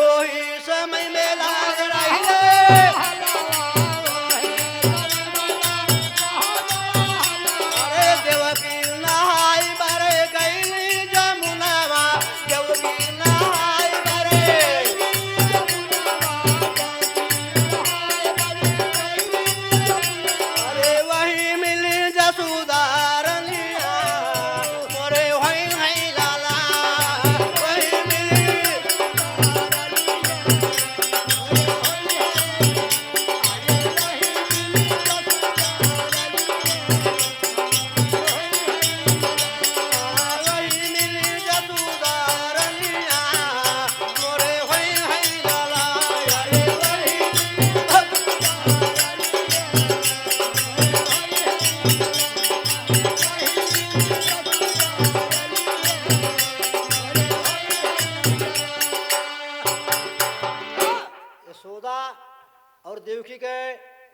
ओही समय में लाग रही। अरे देवकी नहाई बरे गईली जमुनावा, देवकी नहाई बरे। अरे वही मिली जसुदा रनिया, मोरे होई हई लाला, वही मिली। और देवकी के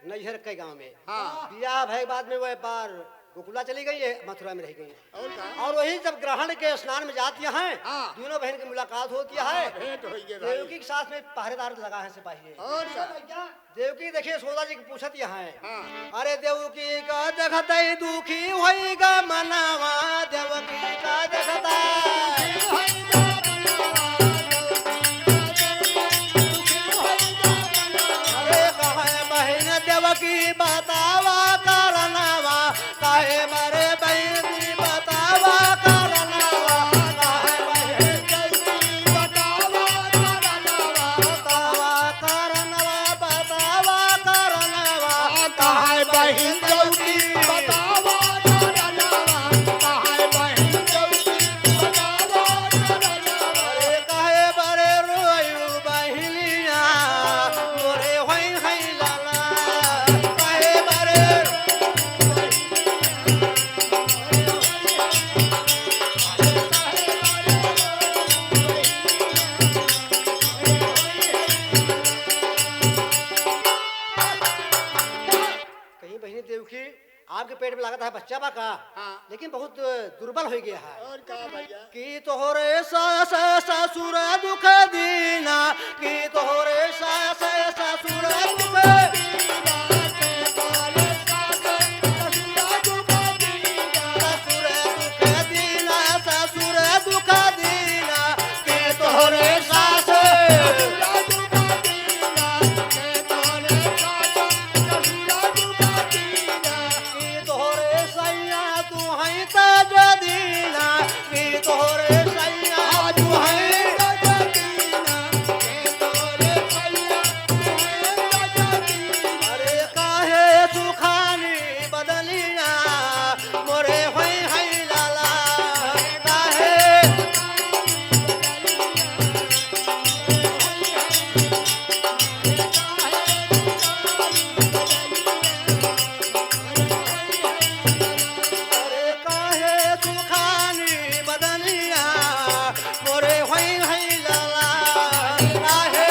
नैहर के गांव में। हाँ। बियाह भय के बाद में वह पार गोकुला चली गई है, मथुरा में रह गई। और का? और वही जब ग्रहण के स्नान में जाती हैं, हाँ। दोनों बहन की मुलाकात होती हाँ, है। भेंट होई गई भाई। देवकी के साथ में पहरेदार लगा है सिपाही। और का? देवकी देखिए यशोदा जी के पूछत यहाँ है। हाँ। अरे देवकी का देखतई दुखी होई गा मनवा, देवकी का देखतई। अरे कहे बहिन देवकी बतावा करनवा, काहे बरे बहिनी बतावा करनवा, काहे बहिनी बतावा करनवा, बतावा करनवा, बतावा करनवा, काहे बहिनी बतावा करनवा, काहे बहिनी बतावा करनवा। अरे काहे बरे रोयू बहिनिया, मोरे होई है लाला, काहे बरे कहीं बहिनी देवकी, आपके पेट में लागत है बच्चा बा का? हाँ। लेकिन बहुत दुर्बल हो गया है। और का भैया? कि तोहरे सास ससुर दुख दीना, कि तोहरे सास ससुर दुख दीना, ससुर दुख दीना, ससुर दुख दीना, कि तोहरे सास कि तोहरे सैया तू हैं तेज दीना, कि तोहरे सैया तू हैं तेज दीना, कि तोहरे सैया तू हैं तेज दीना। अरे काहे सुखानी बदनिया, मोरे होई है लाला, काहे अरे काहे सुखानी बदनिया, मोरे होई है लाला, काहे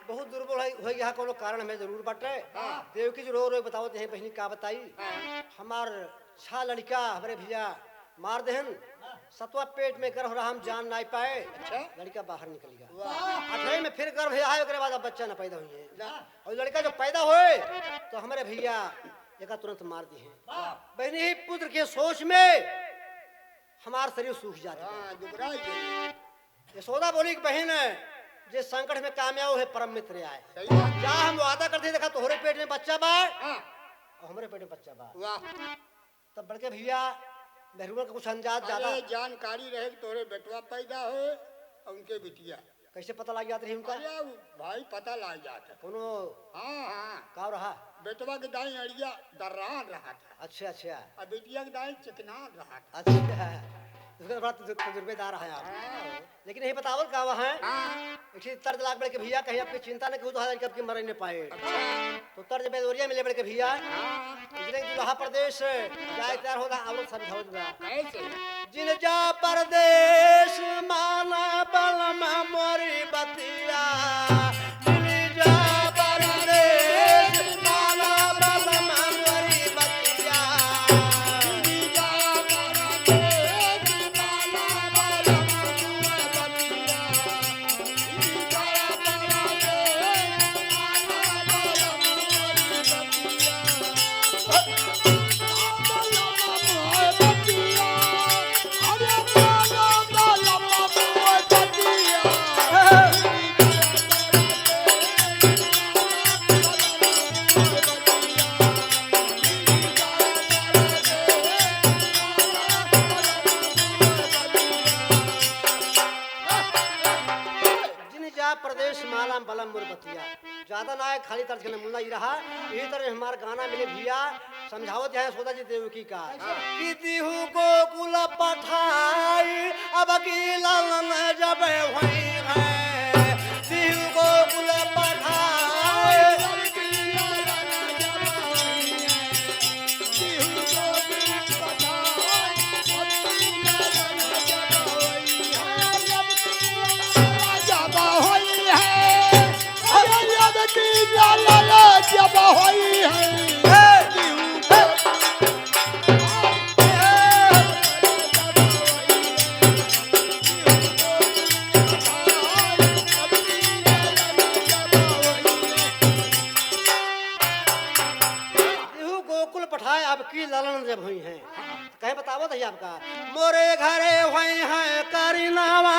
बहुत दुर्बल है, होई गया, कोनो कारण हमें जरूर बाटे। हाँ। देवकी जी रो रो बतावत हैं, बहिनी का बताई? हाँ। हमार छह लड़का हमरे भैया मार देहन, सतवा पेट में गर्भ रहा, हम जान नाई पाए, अच्छा। लड़का बाहर निकल गया। वाह। अठवे में फिर गर्भ आए, ओकरे बाद अब बच्चा न पैदा हुई है। ना। और लड़का जब पैदा होए तो हमरे भैया एका तुरंत मार दिए हैं। वाह। बहिनी ही पुत्र के सोच में हमार शरीर सूख जाता है। हाँ, दुबराई गई। यशोदा बोली कि बहिन, जे संकट में काम आए, उहे परम मित्र आए। सही बात। जा हम वादा करते हैं, देखा तोहरे पेट में बच्चा बा हाँ। और हमरे पेट में बच्चा बा। वाह। तब बड़के भैया मेहरुआ का कुछ अंदाज ज्यादा अरे जानकारी रहे कि तोहरे बेटवा पैदा हो और उनके बिटिया। कैसे पता लग जात रही उनका? अरे उ भाई पता लग जात है। कोनो हाँ, हाँ। का रहा? बेटवा के दाई अड़िया दर्रान रहा था। अच्छा, अच्छा। और बिटिया के दाई चिकनान रहा था। अच्छा। उसका बड़ा तजु-, तजुर्बेदार है आप। हाँ। लेकिन यही बतावल का हुआ है? हाँ। एक ठे तर्ज लाग बड़के भैया कहीं आपकी चिंता न करूँ तो हालांकि आपकी मरे न पाए। अच्छा। तो तर्ज बेदोरिया मिले बड़के भैया। हाँ। इसलिए दुल्हा परदेश जाए तैयार होता औरत समझावत बा। कैसे? जिन जा परदेश माना बलमा मोरी बतिया। जिन जा परदेश माना बलमा मोरी बतिया। जिन जा परदेश माना बलमा मोरी बतिया। जिन जा परदेश माना बलम मोरी बतिया। ज्यादा ना है, खाली तर्ज के नमूना ही रहा। यही तरह हमार गाना मिले भैया, समझावत है यशोदा जी देवकी का। कि दिहु गोकुल पठाई, अब की लालन जब होई है। दिहु गोकुल पठाई, अब की लालन जब जब होई है। इहू गोकुल पठाए, अब की लालन जब होई हैं। कहे बतावत है आपका, मोरे घरे होई हैं करिनावा,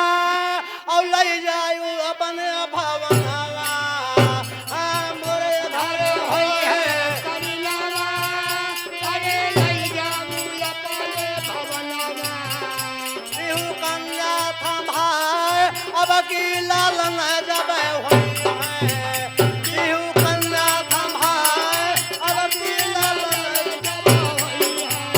और लई जायु अपने भवनवा। हाँ, मोरे घरे होई हैं करिनावा, अरे लई जायु अपने भवनवा। इहू कन्या थम्भाए, अब की लालन जब होई हैं। इहू कन्या थम्भाए, अब की लालन जब होई हैं।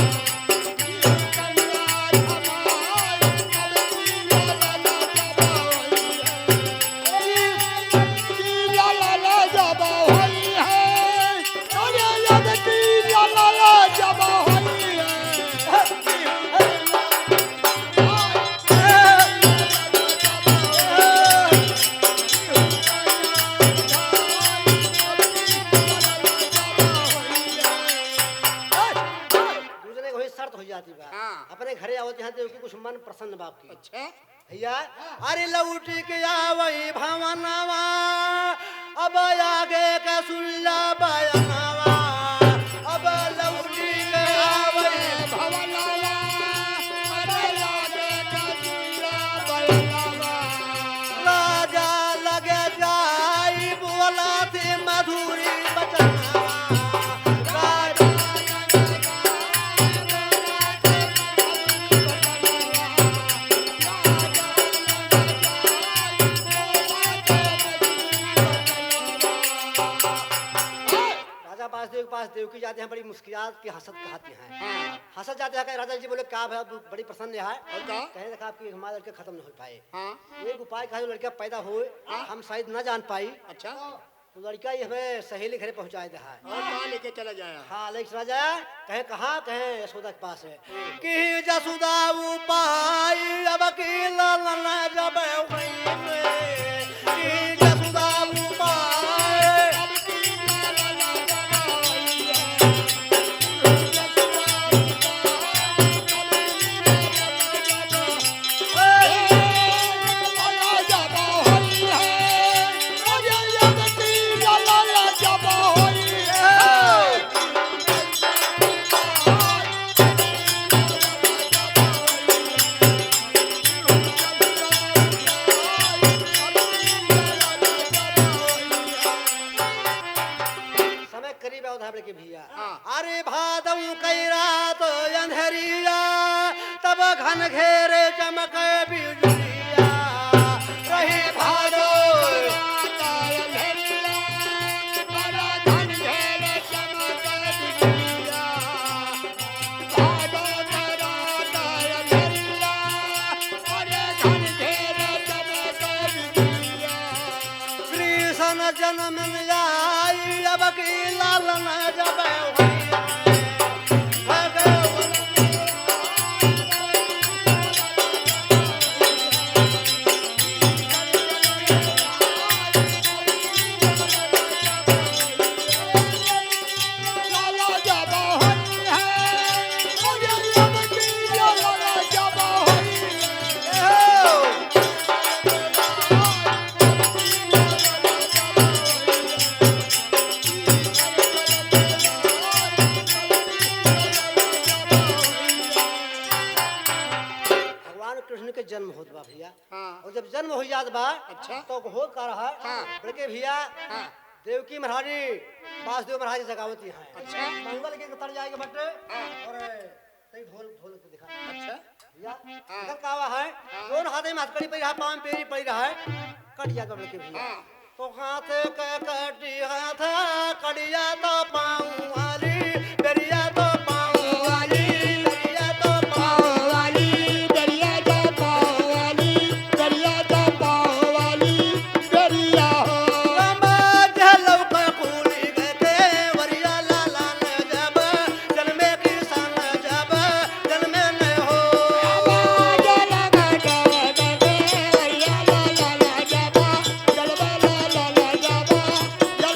दूसरे को ही शर्त हो जाती बा। हाँ। अपने घरे आवत यहाँ देव की कुछ मन प्रसन्न बाप की। अच्छा। भैया, अरे लौटी के आवई भवनवा, अब आगे के सुनला बयनवा। अब लौटी के आवई भवनवा, अरे आगे के सुनला बयनवा। राजा लगे जाई बोला थे मधुरी बचनवा। राजा राजा वासुदेव के पास देवकी जाते हैं, बड़ी मुस्कियात के हंसत कहते हैं। हाँ। हंसत जाते हैं, कहे, "राजा जी," बोले, "का भय, अब बड़ी प्रसन्न है?" और का? कहे, "देखा, आपकी हमारे लड़के खत्म नहीं हो पाए। हाँ। एक उपाय कहा, जो लड़का पैदा होए, हाँ। हम शायद ना जान पाई।" अच्छा। तो लड़का ये हमें सहेली घरे पहुँचाए दे है। और कहाँ लेके चला जाया? हाँ, लेके चला जाया। कहे, "कहाँ?" कहे, "यशोदा के पास है।" कि जसुदा उपाय अब की ललन जब होई है, कि जसुदा उपाय। समय करीब आवत है बड़के भैया। हाँ। अरे भादव कई रात अंधेरिया, तब घन घेरे चमके बिजुलिया। रही भादव कृष्ण जन्म में आई, अब की लालन जब होई है। भगवान भगवान कृष्ण के जन्म होत बा भैया। हाँ। और जब जन्म हो जात बा, अच्छा। तो होत का रहा, हाँ। बड़के भैया, हाँ। देवकी महारानी वासुदेव महाराज के जगावती हैं। अच्छा। मंगल के तर जाए के बटे, हाँ। और तई ढोल, ढोल के दिखा। अच्छा। भैया, हाँ। इधर का हुआ है? हाँ। दोनों हाथे में हथकड़ी पड़ी रहा, पाँव में पेरी पड़ी रहा है, कट जाए बड़के भैया। हाँ। तो हाथ के कटी हाथ, कड़िया तो पाँव वाली, बेरिया तो पाँव वाली, बेरिया तो पाँव वाली, बेरिया तो पाँव वाली, बेरिया तो पाँव वाली, बेरिया हो। रामा झलक कूली गए थे, वरिया लाला ने जब जन्मे किसान जब जन्मे न हो। आवाज लगा दे, दे, दे, या ला, ला, ला, जाबा, जलवा, ला, ला, ला, जाबा, जल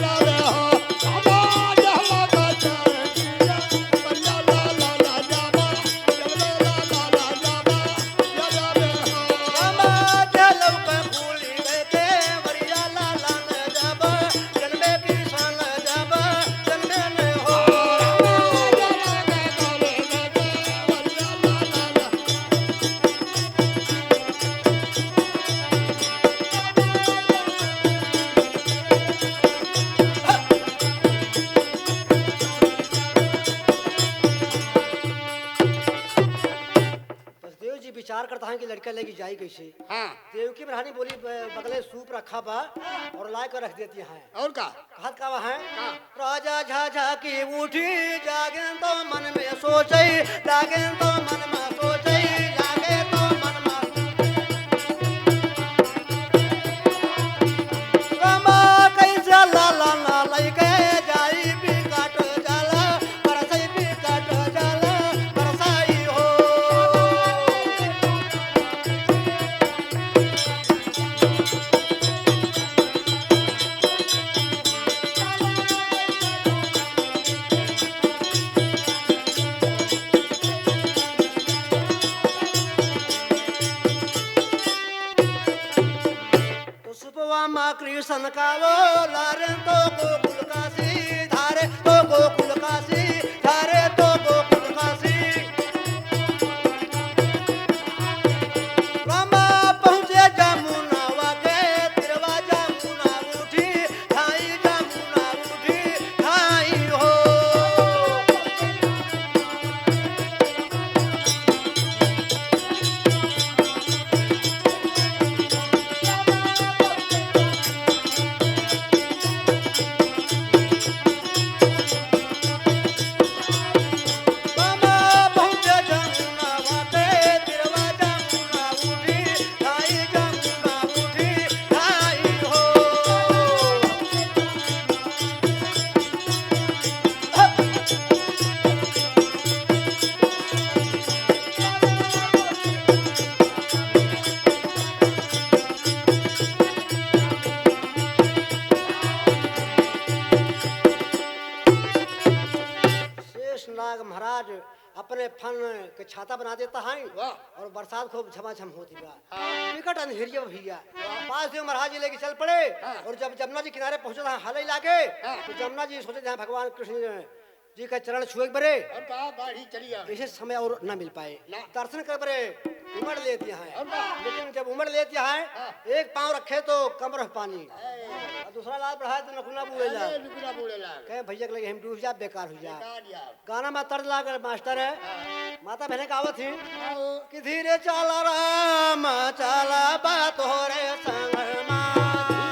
कहाँ की लड़का लेके जाई कैसे? हाँ। देवकी महारानी बोली, "ब-, बगले सूप रखा बा और लाय कर रख देती हैं।" और का? कहत का बा है? का? राजा झाझा की उठी, जागे तो मन में सोचई, जागे तो मन में सोचई, जागे तो मन में रामा कैसे लाला ना लइके जाई बिकट जल, बरसई बिकट जल, बरसई हो। तो सुपवा मा कृष्ण का वो लारे तो गोकुल काशी धारे, तो गोकुल काशी धारे, तो गोकुल काशी। रामा पहुँचे जमुनावा के तिरवा, जमुना उठी धाई, जमुना उठी धाई हो। शेष नाग महाराज अपने फन के छाता बना देता है। वाह। और बरसात खूब झमाझम होती बा। हाँ। विकट अंधेरिया भैया। वाह। पास देव महाराज जी लेके चल पड़े। हाँ। और जब जमुना जी किनारे पहुंचत हैं, हालई लागे, हाँ। तो जमुना जी सोचे हैं भगवान कृष्ण जी का चरण छुए के बरे। और कहा बाढ़ी चली आ। इसे समय और न मिल पाए। ना। दर्शन कर बरे उमड़ लेती हैं। और का? लेकिन जब उमड़ लेती हैं, हाँ। एक पाँव रखे तो कमर पानी। अरे। और दूसरा लात बढ़ाए तो नकुना बूड़े लाग। अरे, नकुना बूड़े लाग। कहे भैया के लगे हम डूब जा, बेकार हो जा। बेकार जा। गाना मा तर्ज लाग मास्टर है। हाँ। माता बहने का आवत ही। हाँ। कि धीरे चाला राम चाला बा तोहरे संग मा।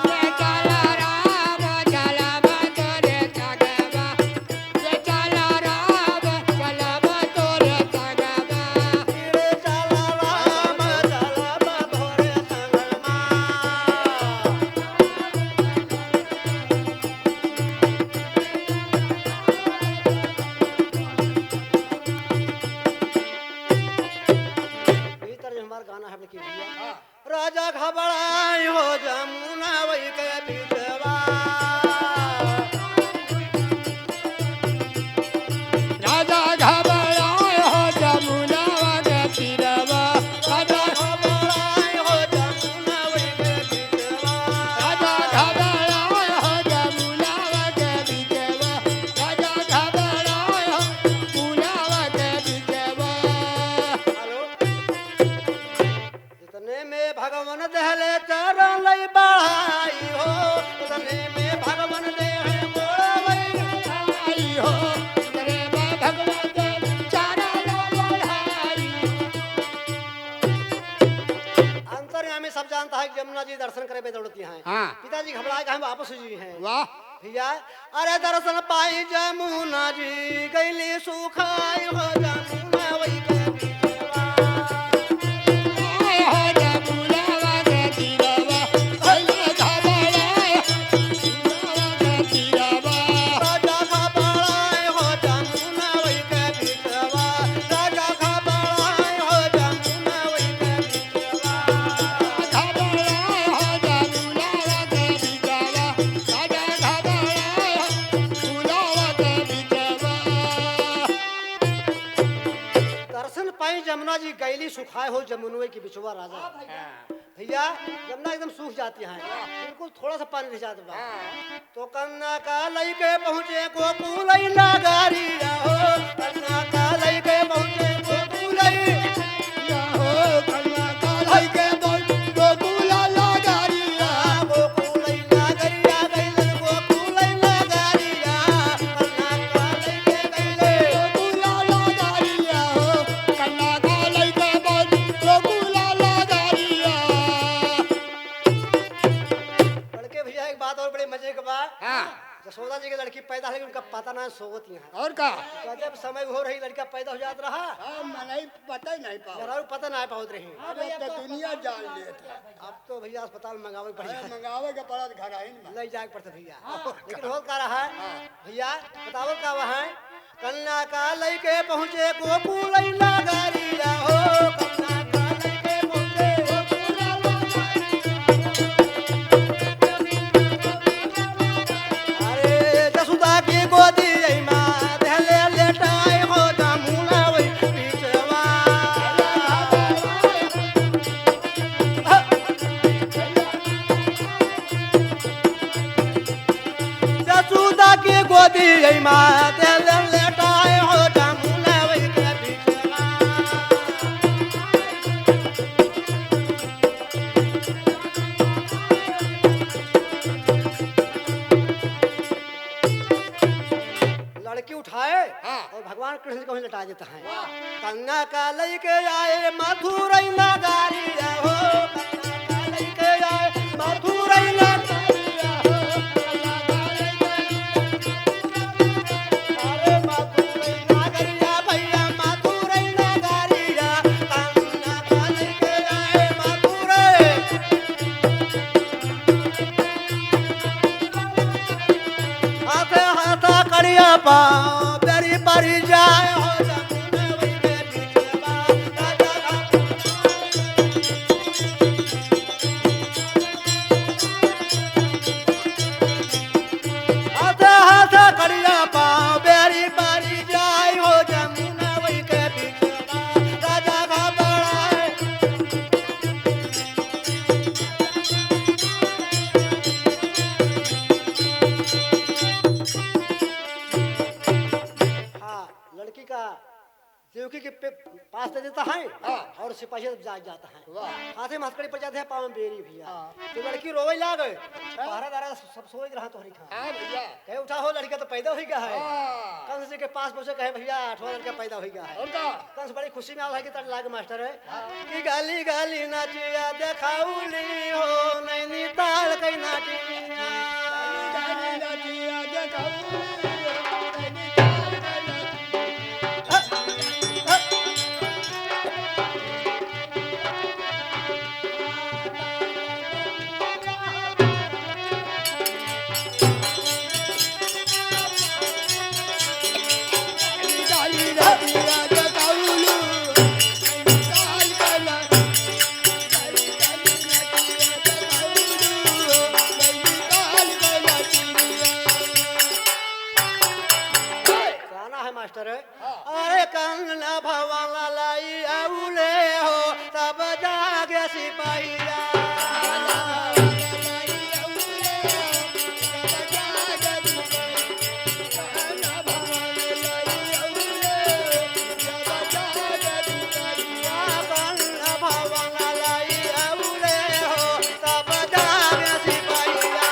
धीरे चाला राम चाला बा तोहरे संग मा। धीरे चाला राम चाला बा तोहरे संग मा। धीरे चाला राम चाला बा तोहरे संग मा। भीतर जो हमार गाना है, अपने की भैया। हाँ। राजा घबराए हो जमुना वही के बीचवा। राजा घबराए हो जमुना के तीरवा। राजा घबराए हो जमुना वही के बीचवा। राजा घबराए हो जमुना के बीचवा। राजा घबराए हो जमुना के बीचवा। हेलो। इतने में भगवान देहले चरण लई बढ़ाई हो, इतने में भगवान देहे मोड़वई बढ़ाई हो, इतने में भगवान देहले चरण लई बढ़ाई। अंतर्यामी सब जानता है कि जमुना जी दर्शन करे बे दौड़ती हैं। हाँ। पिताजी घबराए कहाँ वापस जी हैं। वाह। भैया, अरे दर्शन पाई जमुना जी, गइली सुखाई हो जमुना वही के बीचवा। आए हो जमुना वही के तीरवा, गइली घबराए हो जमुना वही के तीरवा। राजा घबराए हो जमुना वही के बीचवा, राजा घबराए हो जमुना वही के बीचवा। दर्शन पाई जमुना जी गैली सुखाए हो जमुनवे के बिचवा राजा। हाँ भैया। हाँ। भैया, जमुना एकदम सूख जाती है, बिल्कुल थोड़ा सा पानी रह जाता बा। हाँ। तो कन्ना का लइके पहुँचे गोकुल नगरिया हो, कन्ना का लइके पहुँचे गोकुल नगरिया हो, कन्ना का लइके पहुँचे गोकुल नगरिया। गोकुल नगरिया गइले, गोकुल नगरिया, कन्ना का लइके गइले। गोकुल नगरिया हो, कन्ना का लइके पहुँचे गोकुल हाँ। जसोदा जी के लड़की पैदा होई, उनका पता ना सोवत यहाँ। और का? गजब समय हो रही, लड़का पैदा हो जात रहा। हाँ, मनई पता ही नहीं पाओ। जरा पता ना पावत रही। अब तो दुनिया जान लेत है। अब तो भैया अस्पताल मंगावे के पड़ अरे, जात। मंगावे के पड़त घर आइन में। ले जाए के पड़त भैया। हाँ। लेकिन होत का रहा है? हाँ। भैया, बतावल का हुआ है? कन्या का लइके पहुँचे गोकुल नगरिया हो, कन्या का लइके पहुँचे गोकुल नगरिया। अरे जसुदा की गोदी मा देहले लेटाई हो जमुना वही बिचवा। जसुदा की गोदी मा देहले लेटाई हो जमुना वही के बिचवा। लड़की उठाए हाँ। और भगवान कृष्ण को वहीं लटा देता है। वाह। कन्या का लइके आए मथुरई नगरिया हो, कन्या का लइके आए मथुरई नगरिया हो। अरे मथुरई नगरिया भैया, मथुरई नगरिया, कन्या का लइके आए मथुरई। हाथे हाथा करिया पाँव, बेरी परी जाए हो जमुना वही के बिचवा। हाथे हाथा करिया पाँव, बेरी परी जाए हो जमुना वही के बिचवा। राजा घबराए। हाँ, लड़की का देवकी के पे-, पास दे देता है हाँ। और सिपाही सब जा, जाता है। वाह। हाथे में हथकड़ी पड़ जाते हैं, पाँव में बेरी भैया। हाँ। तो लड़की रोवे लागे। अच्छा। पहरादारा सब सोए रहा तोहरी खान। हाँ भैया। कहे, "उठा हो, लड़का तो पैदा हुई गया है।" हाँ। कंस जी के पास पहुँचे, कहे, "भैया, आठवाँ लड़का पैदा हुई गया है।" और का? कंस बड़ी खुशी में आवा है कि तड़ लाग मास्टर है। हाँ। कि गाली गाली नाचिया देखाउली हो, नैनीताल के नाचिया। गाली गाली नाचिया देखाउली हो, नैनीताल के नाचिया। गाना है मास्टर। अरे कंगना भवन लाई अउले हो, तब जागे सिपहिया। कंगना भवन लाई अउले हो, तब जागे सिपहिया।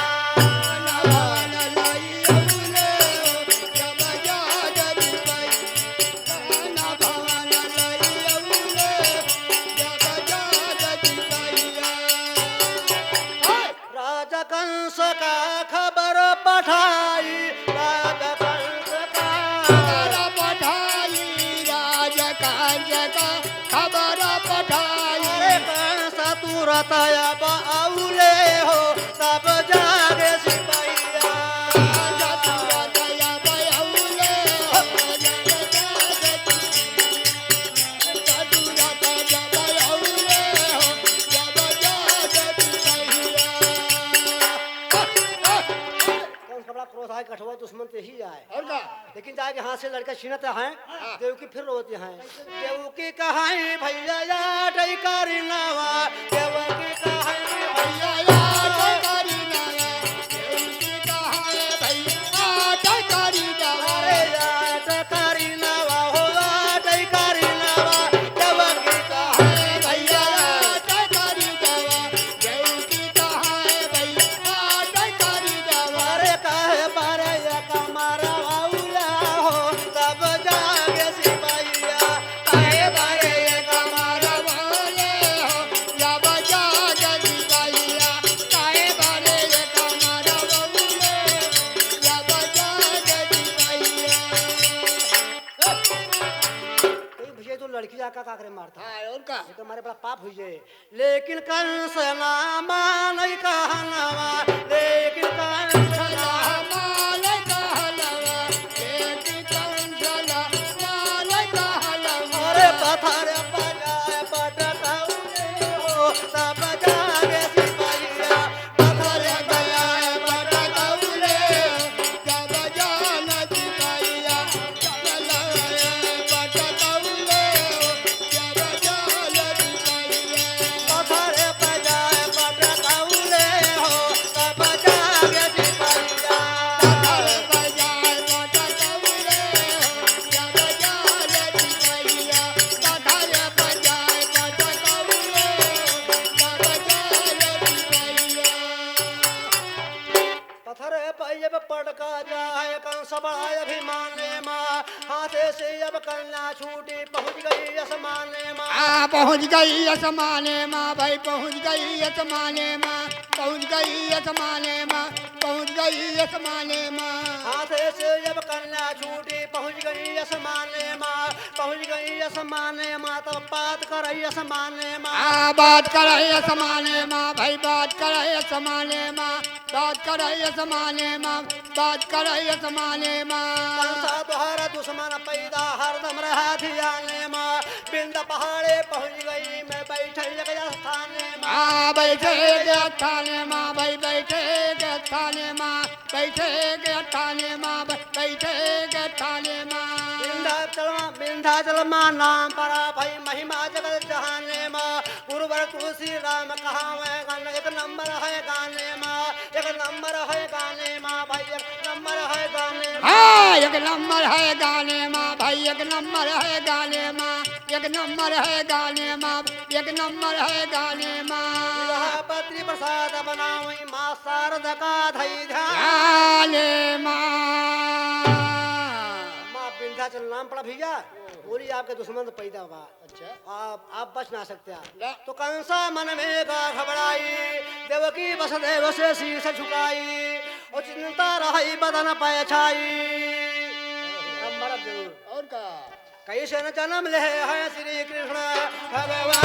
राजा कंस का खबर पठाई, राजा कंस का खबर पठाई, राजा कंस का खबर पठाई। अरे कंस तुरत अब अउले हो, तब जागे सिपहिया। कंस का बड़ा क्रोध आए, कठवा दुश्मन ते ही आए। और का? लेकिन जाके हाथ से लड़का छीनत हैं, हाँ। देवकी फिर रोवत हैं। देवकी कहाई भैया या डई करी नावा, देवकी कहाई भैया या डई करी नावा, देवकी कहाई भैया या डई करी नावा। अरे या डई करी नावा हो, या डई करी नावा, देवकी कहाई भैया या डई करी नावा। देवकी कहाई भैया, आटे करी देवा। अरे काहे बारे ये कमरवा उला हो, तब जागे सिपहिया। काहे बारे ये कमरवा उला हो, तब जागे सिपहिया। काहे बारे ये कमरवा उला हो। भैया का, का करे मारता? हाँ, और का? ये तो हमारे बड़ा पाप हुई है। लेकिन कंस ना मानै कहनवा, लेकिन कंस ना मानै कहनवा, लेकिन कंस ना मानै कहनवा। अरे पत्थर बजाए पटकौले हो, तब जागे सिपहिया। पत्थर बजाए पटकौले, जब जान सिपहिया। पत्थर पै जब पटका जाए, कंस बड़ा अभिमाने मा, हाथे से अब कन्या छूटी, पहुँच गई असमाने मा। आ, पहुँच गई असमाने मा, भाई, पहुँच गई असमाने मा, पहुँच गई असमाने मा, पहुँच गई असमाने मा। हाथे से अब कन्या छूटी, पहुँच गई असमाने मा, पहुँच गई असमाने मा, तब बात करई असमाने मा। आ, बात करई असमाने मा, भाई, बात करई असमाने मा, बात करई असमाने मा, बात करई असमाने मा। कंसा द्वारा दुश्मन पैदा हरदम रहा ध्याने मा। बिंद पहाड़े पहुँच गई मैं बैठे एक स्थाने मा। आ, बैठे एक स्थाने मा, भाई, बैठे एक स्थाने मा, बैठे एक स्थाने मा, बै-, बैठे एक स्थाने मा। विंध्याचल मा, विंध्याचल मा नाम परा भाई महिमा जगत जहाने मा। गुरुवर तुलसी राम कहावे गान एक नंबर है गाने मा, एक नंबर है गाने मा भाई, एक नंबर है गाने मा। हाँ, एक नंबर है गाने मा भाई, एक नंबर है गाने मा, एक नंबर है गाने मा, एक नंबर है गाने मा। विद्यापति प्रसाद बनावई माँ शारदा का धई ध्यान। गाने मा। माँ विंध्याचल नाम पड़ा भैया, बोली आपके दुश्मन तो पैदा हुआ। अच्छा। आप, आप बच ना सकते आप। ना। तो कंसा मन में गा घबराई, देवकी वसुदेव से शीश झुकाई, और चिंता रही बदन पे छाई। हम मरब जरूर। और का? कैसे न जन्म ले हैं श्री कृष्ण भगवान।